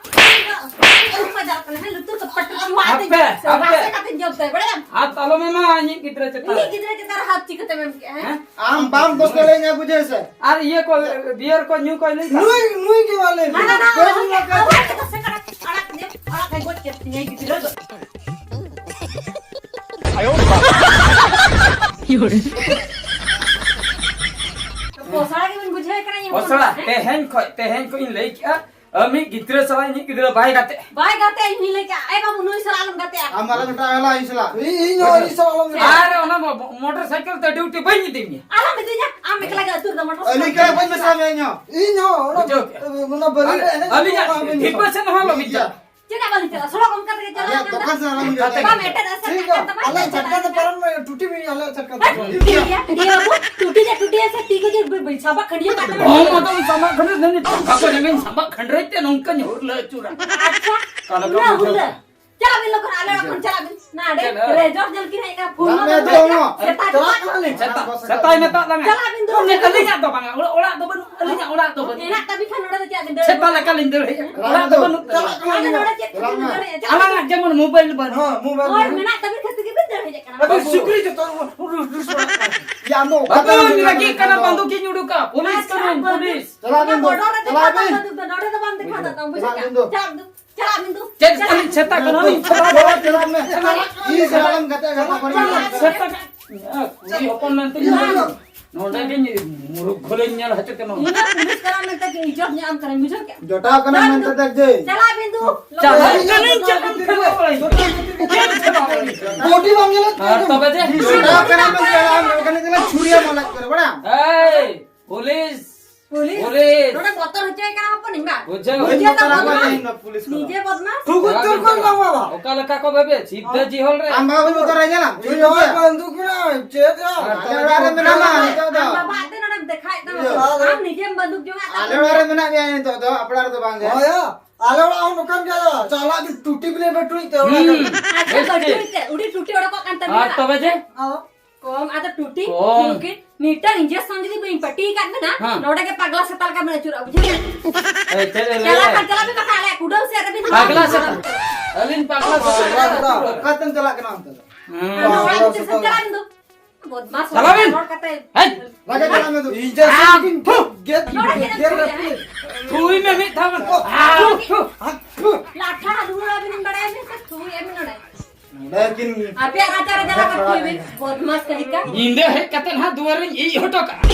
ᱟᱹᱰᱤ ᱢᱚᱡᱟ ᱠᱟᱱᱟ, ᱦᱮᱸ, ᱞᱩᱛᱩᱨ ᱠᱚ ᱯᱟᱴ ᱯᱟᱴ ᱢᱟᱜ ᱟᱯᱮ, ᱛᱤᱧ ᱥᱮ ᱟᱯᱮ, ᱨᱟᱥᱮ ᱠᱟᱛᱮᱧ ᱡᱚᱢ ᱛᱟᱭᱟ, ᱵᱟᱲᱟᱭᱟᱢ? ᱦᱟᱛ ᱟᱞᱚᱢ ᱮᱢᱟ ᱤᱧᱤᱡ ᱜᱤᱫᱽᱨᱟᱹ ᱪᱮᱛᱟᱱ ᱨᱮ᱾ ᱤᱧᱤᱡ ᱜᱤᱫᱽᱨᱟᱹ ᱪᱮᱛᱟᱱ ᱨᱮ ᱦᱟᱛ ᱪᱤᱠᱟᱹᱛᱮᱢ ᱮᱢ ᱠᱮᱜᱼᱟ, ᱦᱮᱸ? ᱦᱮᱸ? ᱟᱢ ᱵᱟᱢ ᱫᱳᱥ ᱫᱟᱲᱮᱭᱟᱹᱧᱟ, ᱵᱩᱡᱷᱟᱹᱣ ᱥᱮ? ᱟᱨ ᱤᱭᱟᱹ ᱠᱚ, ᱵᱤᱭᱟᱨ ᱠᱚ ᱧᱩ ᱠᱚᱭ ᱞᱟᱹᱭ ᱠᱟᱜ? ᱱᱩᱭ, ᱱᱩᱭ ᱜᱮ ᱵᱟᱞᱮ ᱦᱟᱱᱟ ᱱᱟᱣᱟ ᱵᱟᱹᱧ ᱞᱟᱹᱭ ᱞᱟᱹᱭ ᱠᱟᱜ᱾ ᱠᱟᱜ᱾ ᱟᱲᱟᱜ ᱠᱟᱛᱮ ᱥᱮ ᱟᱲᱟᱜ, ᱟᱲᱟᱜ ᱜᱚᱡ ᱠᱮᱫ ᱛᱤᱧᱟᱹ ᱜᱤᱫᱽᱨᱟᱹ ᱫᱚ᱾ ᱯᱚᱥᱲᱟ ᱜᱮᱵᱤᱱ ᱵᱩᱡᱷᱟᱹᱣ ᱠᱟᱱᱟ, ᱤᱧ ᱯᱚᱥᱲᱟ, ᱦᱚᱯᱚᱱ, ᱦᱮᱸ? ᱛᱮᱦᱮᱧ ᱠᱷᱚᱡ, ᱛᱮᱦᱮᱧ ᱠᱷᱚᱡ ᱤᱧ ᱞᱟᱹᱭ ᱠᱮᱜᱼᱟ, ᱟᱢᱤᱡ ᱜᱤᱫᱽᱨᱟᱹ ᱥᱟᱞᱟᱜ ᱤᱧᱤᱡ ᱜᱤᱫᱽᱨᱟᱹ ᱵᱟᱭ ᱜᱟᱛᱮᱜᱼᱟ᱾ ᱵᱟᱭ ᱜᱟᱛᱮᱜᱼᱟ, ᱤᱧ ᱦᱚᱸᱧ ᱞᱟᱹᱭ ᱠᱮᱜᱼᱟ, ᱮ ᱵᱟᱹᱵᱩ, ᱱᱩᱭ ᱥᱟᱞᱟᱜ ᱟᱞᱚᱢ ᱜᱟᱛᱮᱜᱼᱟ᱾ ᱟᱢ ᱟᱞᱚᱢ ᱢᱮᱛᱟᱭᱟ, ᱦᱮᱞᱟ, ᱤᱧ ᱥᱟᱞᱟᱜ᱾ ᱤᱧ, ᱤᱧ ᱦᱚᱸ, ᱤᱧ ᱥᱟᱞᱟᱜ ᱟᱞᱚᱢ ᱜᱟᱛᱮᱜᱼᱟ᱾ ᱟᱨ ᱚᱱᱟ ᱢᱚ-, ᱢᱚᱴᱚᱨ ᱥᱟᱭᱠᱮᱞ ᱛᱮ ᱰᱤᱭᱩᱴᱤ ᱵᱟᱹᱧ ᱤᱫᱤ ᱢᱮᱭᱟ᱾ ᱟᱞᱚᱢ ᱤᱫᱤᱧᱟ, ᱟᱢ ᱮᱠᱞᱟ ᱜᱮ ᱟᱹᱛᱩ ᱨᱮᱫᱚ ᱢᱚᱴᱚᱨ ᱟᱹᱞᱤᱧ ᱥᱟᱭᱠᱮᱞ ᱠᱟᱭ ᱛᱮ ᱵᱟᱹᱧ ᱢᱮᱥᱟ ᱢᱮᱭᱟ ᱤᱧ ᱦᱚᱸ᱾ ᱤᱧ ᱦᱚᱸ, ᱚᱱᱟ, ᱵᱩᱡᱷᱟᱹᱣ ᱠᱮᱜᱼᱟ᱾ ᱚᱱᱟ ᱵᱟᱹᱞᱤ ᱨᱮ ᱮᱱᱮᱡ ᱟᱹᱞᱤᱧᱟᱜ ᱠᱚ ᱵᱟᱝ ᱦᱩᱭᱩᱜᱼᱟ᱾ ᱰᱷᱤᱯᱟᱹ ᱥᱮᱫ ᱦᱚᱸ ᱟᱞᱚᱢ ᱤᱫᱤᱭᱟ᱾ ᱪᱮᱫᱟᱜ ᱵᱟᱹᱞᱤᱧ ᱪᱟᱞᱟᱜᱼᱟ? ᱥᱚᱲᱚᱠ ᱚᱱᱠᱟ ᱛᱮᱜᱮ ᱪᱟᱞᱟᱜ ᱟᱞᱮᱭᱟᱜ ᱠᱟᱱ ᱫᱚᱠᱟᱱ ᱥᱮᱫ ᱟᱞᱚᱢ ᱤᱫᱤᱭᱟ᱾ ᱵᱟᱢ ᱮᱴᱮᱫ ᱮᱥᱮᱫ ᱴᱷᱤᱠ ᱠᱟᱜ ᱜᱮᱭᱟ, ᱠᱷᱟᱱ ᱫᱚ ᱵᱟᱝ ᱟᱞᱮᱭᱟᱜ ᱪᱟᱞᱟᱜᱼᱟ᱾ ᱪᱷᱟᱴᱠᱟ ᱛᱮ ᱯᱟᱨᱚᱢ ᱢᱮ, ᱴᱩᱴᱤ ᱢᱮ, ᱟᱞᱮᱭᱟᱜ ᱪᱷᱟᱴᱠᱟ ᱛᱮ ᱦᱮᱸ? ᱯᱟᱨᱚᱢ ᱢᱮ᱾ ᱴᱷᱤᱠ ᱜᱮᱭᱟ, ᱴᱷᱤᱠ ᱜᱮᱭᱟ ᱵᱟᱹᱵᱩ, ᱴᱩᱴᱤ ᱡᱮ ᱴᱩᱴᱤ ᱟᱥᱮ ᱛᱤ ᱠᱚ ᱡᱮ ᱵᱟᱹᱧ ᱥᱟᱵᱟ ᱠᱷᱟᱹᱱᱰᱤᱭᱟᱹ ᱠᱟᱜ ᱛᱟᱢᱟ᱾ ᱦᱚᱸ, ᱢᱟᱛᱚᱢ ᱥᱟᱵᱟ ᱠᱷᱟᱹᱱᱰᱤ, ᱱᱟᱹᱱᱤ ᱴᱟᱠᱟ ᱠᱚ ᱡᱟᱸᱜᱟᱧ ᱥᱟᱵᱟ ᱠᱷᱟᱹᱱᱰᱨᱟᱹᱭ ᱛᱮ ᱱᱚᱝᱠᱟᱧ ᱦᱩᱨᱞᱟᱹ ᱟᱹᱪᱩᱨᱟ᱾ ᱟᱪᱪᱷᱟ, ᱚᱠᱟ ᱞᱮᱠᱟ ᱩᱱᱟᱹᱜ ᱵᱩᱡᱷᱟᱹᱣ ᱦᱩᱨᱞᱟᱹ? ᱠᱮᱫᱟ? ᱪᱟᱞᱟᱜ ᱵᱤᱱ ᱞᱚᱜᱚᱱ, ᱟᱞᱮ ᱚᱲᱟᱜ ᱠᱷᱚᱱ ᱪᱟᱞᱟᱜ ᱵᱤᱱ᱾ ᱱᱟᱰᱮ, ᱪᱮᱫ? ᱨᱮᱡᱚᱨ ᱡᱮᱞ ᱠᱤᱱ ᱦᱮᱡ ᱮᱱᱟ, ᱯᱷᱳᱱ ᱫᱟᱜ ᱢᱮ ᱢᱟ ᱫᱚ᱾ ᱥᱮᱛᱟ ᱪᱟᱞᱟᱜ ᱠᱟᱱᱟᱞᱤᱧ᱾ ᱥᱮᱛᱟ, ᱥᱮᱛᱟᱭ ᱢᱮᱛᱟᱜ ᱞᱟᱝᱟ᱾ ᱪᱟᱞᱟᱜ ᱵᱤᱱ ᱫᱩ᱾ ᱟᱹᱞᱤᱧᱟᱜ ᱫᱚ ᱵᱟᱝᱟ, ᱚᱲᱟᱜ, ᱚᱲᱟᱜ ᱫᱚ ᱵᱟᱹᱱᱩᱜ, ᱟᱹᱞᱤᱧᱟᱜ ᱚᱲᱟᱜ ᱫᱚ ᱵᱟᱹᱱᱩᱜ᱾ ᱢᱮᱱᱟᱜ ᱛᱟᱵᱤᱱ ᱠᱷᱟᱱ ᱱᱚᱰᱮ ᱫᱚ ᱪᱮᱫ ᱵᱤᱱ ᱫᱟᱹᱲ ᱥᱮᱛᱟ ᱞᱮᱠᱟᱞᱤᱧ ᱫᱟᱹᱲ ᱦᱮᱡ ᱟᱠᱟᱱᱟ᱾ ᱚᱲᱟᱜ ᱫᱚ ᱵᱟᱹᱱᱩᱜ ᱛᱟᱹᱞᱤᱧᱟ᱾ ᱟᱫᱚ ᱱᱚᱰᱮ ᱪᱮᱫ ᱠᱷᱟᱹᱛᱤᱨ ᱵᱤᱱ ᱫᱟᱹᱲ ᱦᱮᱡ ᱟᱠᱟᱱᱟ? ᱟᱞᱟᱝᱟᱜ ᱡᱮᱢᱚᱱ ᱢᱳᱵᱟᱭᱤᱞ ᱵᱟᱹᱱᱩᱜ᱾ ᱦᱚᱸ, ᱢᱳᱵᱟᱭᱤᱞ ᱦᱳᱭ, ᱵᱟᱹᱱᱩᱜ᱾ ᱢᱮᱱᱟᱜ ᱛᱟᱵᱤᱱ ᱠᱷᱟᱹᱛᱤᱨ ᱜᱮᱵᱤᱱ ᱫᱟᱹᱲ ᱦᱮᱡ ᱟᱠᱟᱱᱟ᱾ ᱟᱵᱚ ᱵᱟᱹᱵᱩ᱾ ᱥᱩᱠᱨᱤ ᱡᱚᱛᱚ ᱦᱚᱲ ᱵᱚᱱ ᱨᱩᱥ ᱨᱩᱥ ᱵᱟᱲᱟᱜ ᱠᱟᱱᱟ᱾ ᱭᱟ, ᱟᱢ ᱫᱚ ᱚᱠᱟ ᱵᱟᱹᱵᱩ, ᱠᱟᱹᱢᱤ ᱩᱱᱤ ᱨᱮᱜᱮ ᱠᱟᱱᱟ? ᱠᱟᱱᱟ, ᱵᱟᱱᱫᱩᱠᱤᱧ ᱩᱰᱩᱠᱟ᱾ ᱯᱩᱞᱤᱥ ᱟᱪᱪᱷᱟ, ᱠᱟᱹᱱᱟᱹᱧ, ᱵᱟᱹᱵᱩ᱾ ᱯᱩᱞᱤᱥ᱾ ᱪᱟᱞᱟᱜ ᱵᱤᱱ ᱫᱚ, ᱱᱚᱰᱮ ᱫᱚ ᱪᱟᱞᱟᱜ ᱵᱤᱱ᱾ ᱵᱟᱹᱱᱫᱩᱠ ᱫᱚ, ᱱᱚᱰᱮ ᱫᱚ ᱵᱟᱝ ᱫᱮᱠᱷᱟᱣ ᱫᱟ, ᱵᱩᱡᱷᱟᱹᱣ ᱪᱟᱞᱟᱜ ᱠᱮᱫᱟ? ᱵᱤᱱ ᱫᱚ᱾ ᱪᱟᱞᱟᱜ ᱵᱤᱱ᱾ ᱪᱟᱞᱟᱜ ᱢᱮ ᱫᱩ᱾ ᱪᱮᱫ ᱠᱷᱟᱹᱞᱤ ᱥᱮᱛᱟ ᱠᱟᱱᱟ? ᱤᱧ ᱥᱮᱛᱟ ᱫᱚ ᱵᱟᱝ ᱪᱟᱞᱟᱜ ᱢᱮ᱾ ᱤᱧ ᱥᱟᱞᱟᱜ ᱮᱢ ᱜᱟᱛᱮᱜ ᱠᱟᱱᱟ, ᱠᱚᱨᱮ ᱢᱮ᱾ ᱥᱮᱛᱟ, ᱠᱩᱲᱤ ᱦᱚᱯᱚᱱ ᱢᱮᱱᱛᱮ ᱤᱧ ᱱᱚᱰᱮ ᱜᱤᱧ ᱢᱩᱨᱩᱠ ᱜᱷᱚᱞᱮᱧ ᱧᱮᱞ ᱦᱚᱪᱚ ᱠᱮᱢᱟ᱾ ᱤᱧ ᱫᱚ ᱯᱩᱞᱤᱥ ᱠᱟᱱᱟ ᱢᱮᱱᱛᱮ ᱜᱮ ᱤᱡᱽᱡᱚᱛ ᱧᱟᱢ ᱠᱟᱱᱟ, ᱵᱩᱡᱷᱟᱹᱣ ᱠᱮᱜᱼᱟᱢ? ᱡᱚᱴᱟᱣ ᱠᱟᱱᱟ ᱪᱟᱞᱟᱜ ᱢᱮᱱᱛᱮ ᱢᱮ ᱫᱩ᱾ ᱫᱮᱠᱷ ᱡᱮ᱾ ᱪᱟᱞᱟᱜ ᱢᱮ ᱫᱩ᱾ ᱪᱟᱞᱟᱜ ᱠᱟᱹᱱᱟᱹᱧ, ᱪᱮᱫ ᱮᱢ ᱴᱷᱮᱞᱟᱣ ᱵᱟᱲᱟᱭᱟ? ᱪᱮᱫ ᱮᱢ ᱴᱷᱮᱞᱟᱣ ᱵᱟᱲᱟᱭᱟ? ᱵᱚᱰᱤ ᱵᱟᱝ ᱧᱮᱞᱚᱜ ᱟᱨ ᱠᱟᱱᱟ᱾ ᱛᱚᱵᱮ ᱡᱮ? ᱡᱚᱴᱟᱣ ᱠᱟᱱᱟ ᱢᱮᱱᱛᱮ ᱟᱢ ᱱᱚᱰᱮ ᱱᱤᱛᱚᱜ ᱞᱮ ᱪᱷᱩᱨᱤᱭᱟ ᱢᱚᱞᱟᱡ ᱠᱚᱨᱮ, ᱵᱟᱲᱟᱭᱟᱢ? ᱮᱭ! ᱯᱩᱞᱤᱥ! ᱯᱩᱞᱤᱥ! ᱯᱩᱞᱤᱥ! ᱱᱚᱰᱮ ᱵᱚᱛᱚᱨ ᱦᱚᱪᱚᱭ ᱠᱟᱱᱟ ᱦᱚᱯᱚᱱ ᱤᱧ ᱵᱟ᱾ ᱵᱩᱡᱷᱟᱹᱣ᱾ ᱵᱟᱹᱧ ᱱᱤᱡᱮ ᱵᱚᱛᱚᱨ ᱫᱚ ᱟᱠᱚᱣᱟ ᱵᱚᱫᱢᱟᱥ᱾ ᱤᱧ ᱫᱚ ᱯᱩᱞᱤᱥ ᱠᱚᱫᱚ᱾ ᱱᱤᱡᱮ ᱵᱚᱫᱢᱟᱥ᱾ ᱴᱷᱩᱠᱩᱨ ᱪᱩᱨᱠᱩᱨ ᱫᱚ ᱵᱟᱵᱟ᱾ ᱚᱠᱟ ᱞᱮᱠᱟ ᱠᱚ ᱵᱷᱟᱵᱮ? ᱥᱤᱫᱷᱟᱹ ᱡᱤᱦᱚᱞ ᱨᱮ᱾ ᱟᱢ ᱵᱟᱵᱟ ᱵᱚᱛᱚᱨ ᱟᱭ ᱧᱮᱞᱟᱢ? ᱪᱩᱨᱤ ᱦᱚᱸ ᱵᱚᱛᱚᱨ᱾ ᱵᱟᱱᱫᱩᱠ ᱢᱮᱱᱟᱜᱼᱟ, ᱪᱮᱫ ᱭᱟ? ᱟᱨ ᱟᱞᱮ ᱚᱲᱟᱜ ᱨᱮ ᱢᱮᱱᱟᱢᱟ ᱱᱤᱛᱚᱜ ᱫᱚ᱾ ᱟᱢ ᱵᱟᱵᱟ ᱟᱛᱮ ᱱᱚᱰᱮᱢ ᱫᱮᱠᱷᱟᱭᱮᱫ ᱛᱟᱢᱟ᱾ ᱤᱭᱟᱹ᱾ ᱟᱢ ᱱᱤᱡᱮᱢ ᱵᱟᱱᱫᱩᱠ ᱡᱚᱝᱟᱜ ᱟᱞᱮ ᱛᱟᱢᱟ᱾ ᱚᱲᱟᱜ ᱨᱮ ᱢᱮᱱᱟᱜ ᱢᱮᱭᱟ ᱱᱤᱛᱚᱜ ᱫᱚ, ᱟᱯᱲᱟ ᱨᱮᱫᱚ ᱵᱟᱝ ᱜᱮ᱾ ᱦᱳᱭ ᱭᱟ, ᱟᱞᱮ ᱚᱲᱟᱜ ᱦᱚᱸ ᱱᱚᱝᱠᱟᱱ ᱜᱮᱭᱟ᱾ ᱪᱟᱞᱟᱜ ᱜᱮ ᱴᱩᱴᱤ ᱵᱤᱞᱮ ᱵᱮᱴᱩᱭ ᱛᱮ ᱚᱲᱟᱜ ᱦᱩᱸ᱾ ᱨᱮ᱾ ᱟᱪᱪᱷᱟ, ᱵᱮᱥ ᱵᱟᱹᱴᱩᱭ ᱴᱷᱤᱠ᱾ ᱛᱮ, ᱩᱰᱤ ᱴᱩᱴᱤ ᱚᱰᱚᱠᱚᱜ ᱠᱟᱱ ᱛᱟᱢᱟ᱾ ᱟᱨ ᱛᱚᱵᱮ ᱡᱮ? ᱦᱚᱸ᱾ ᱠᱚᱢ, ᱟᱫᱚ ᱴᱩᱴᱤ, ᱠᱚᱢ᱾ ᱱᱩᱠᱤᱱ, ᱢᱤᱫᱴᱟᱝ injection ᱡᱩᱫᱤ ᱵᱟᱹᱧ ᱯᱟᱹᱴᱤ ᱟᱠᱟᱫ ᱵᱮᱱᱟ, ᱦᱮᱸ᱾ ᱱᱚᱰᱮ ᱜᱮ ᱯᱟᱜᱽᱞᱟ ᱥᱮᱛᱟ ᱞᱮᱠᱟ ᱵᱮᱱ ᱟᱹᱪᱩᱨᱚᱜᱼᱟ, ᱵᱩᱡᱷᱟᱹᱣ ᱠᱮᱫᱟ? ᱮᱭ, ᱪᱮᱫ ᱮ ᱪᱟᱞᱟᱜ ᱞᱟᱹᱭᱟ? ᱠᱷᱟᱱ ᱪᱟᱞᱟᱜ ᱵᱤᱱ, ᱵᱟᱠᱷᱟᱱ ᱟᱞᱮᱭᱟᱜ ᱠᱩᱰᱟᱹᱢ ᱥᱮᱫ ᱨᱮᱵᱤᱱ ᱦᱚᱨ ᱯᱟᱜᱽᱞᱟ ᱵᱤᱱ ᱥᱮᱛᱟ᱾ ᱦᱚᱨ᱾ ᱟᱹᱞᱤᱧ ᱯᱟᱜᱽᱞᱟ ᱥᱮᱛᱟ᱾ ᱯᱟᱜᱽᱞᱟ ᱥᱮᱛᱟ᱾ ᱚᱠᱟᱛᱮᱢ ᱪᱟᱞᱟᱜ ᱠᱟᱱᱟ ᱚᱱᱛᱮ ᱫᱚ? ᱦᱮᱸ᱾ ᱟᱢ ᱚᱲᱟᱜ ᱵᱷᱤᱛᱤᱨ ᱥᱮᱫ ᱪᱟᱞᱟᱜ ᱵᱤᱱ ᱫᱚ᱾ ᱵᱚᱫᱢᱟᱥ ᱪᱟᱞᱟᱜ ᱵᱤᱱ᱾ ᱨᱚᱲ ᱠᱟᱛᱮ᱾ ᱦᱮᱡ᱾ ᱞᱟᱜᱟ ᱪᱟᱞᱟᱜ ᱢᱮ ᱫᱩ᱾ ᱤᱧ ᱡᱟ ᱟᱢ ᱥᱤᱠᱤᱱ ᱛᱷᱩ᱾ ᱜᱮᱫ ᱱᱚᱰᱮ ᱜᱮᱫ ᱜᱮᱫ ᱜᱮᱫ᱾ ᱨᱮ᱾ ᱛᱷᱩᱭ ᱢᱮ ᱢᱤᱫ ᱫᱷᱟᱣ᱾ ᱟᱢ ᱛᱷᱩ᱾ ᱟᱢ ᱛᱷᱩ᱾ ᱞᱟᱴᱷᱟ ᱫᱩᱲᱩᱵ ᱟᱵᱤᱱ ᱵᱟᱲᱟᱭ ᱵᱤᱱ ᱥᱮ ᱛᱷᱩᱭ ᱟᱵᱤᱱ ᱱᱚᱰᱮ? ᱱᱚᱰᱮ ᱠᱤᱱ ᱟᱯᱮᱭᱟᱜ ᱨᱟᱪᱟ ᱨᱮ ᱪᱟᱞᱟᱣ ᱠᱟᱛᱮ ᱛᱷᱩᱭ ᱵᱤᱱ, ᱵᱚᱫᱢᱟᱥ ᱛᱟᱹᱞᱤᱠᱟ᱾ ᱧᱤᱫᱟᱹ ᱦᱮᱡ ᱠᱟᱛᱮ ᱱᱟᱦᱟᱜ ᱫᱩᱣᱟᱹᱨᱤᱧ ᱤᱡ ᱦᱚᱴᱚ ᱠᱟᱜᱼᱟ᱾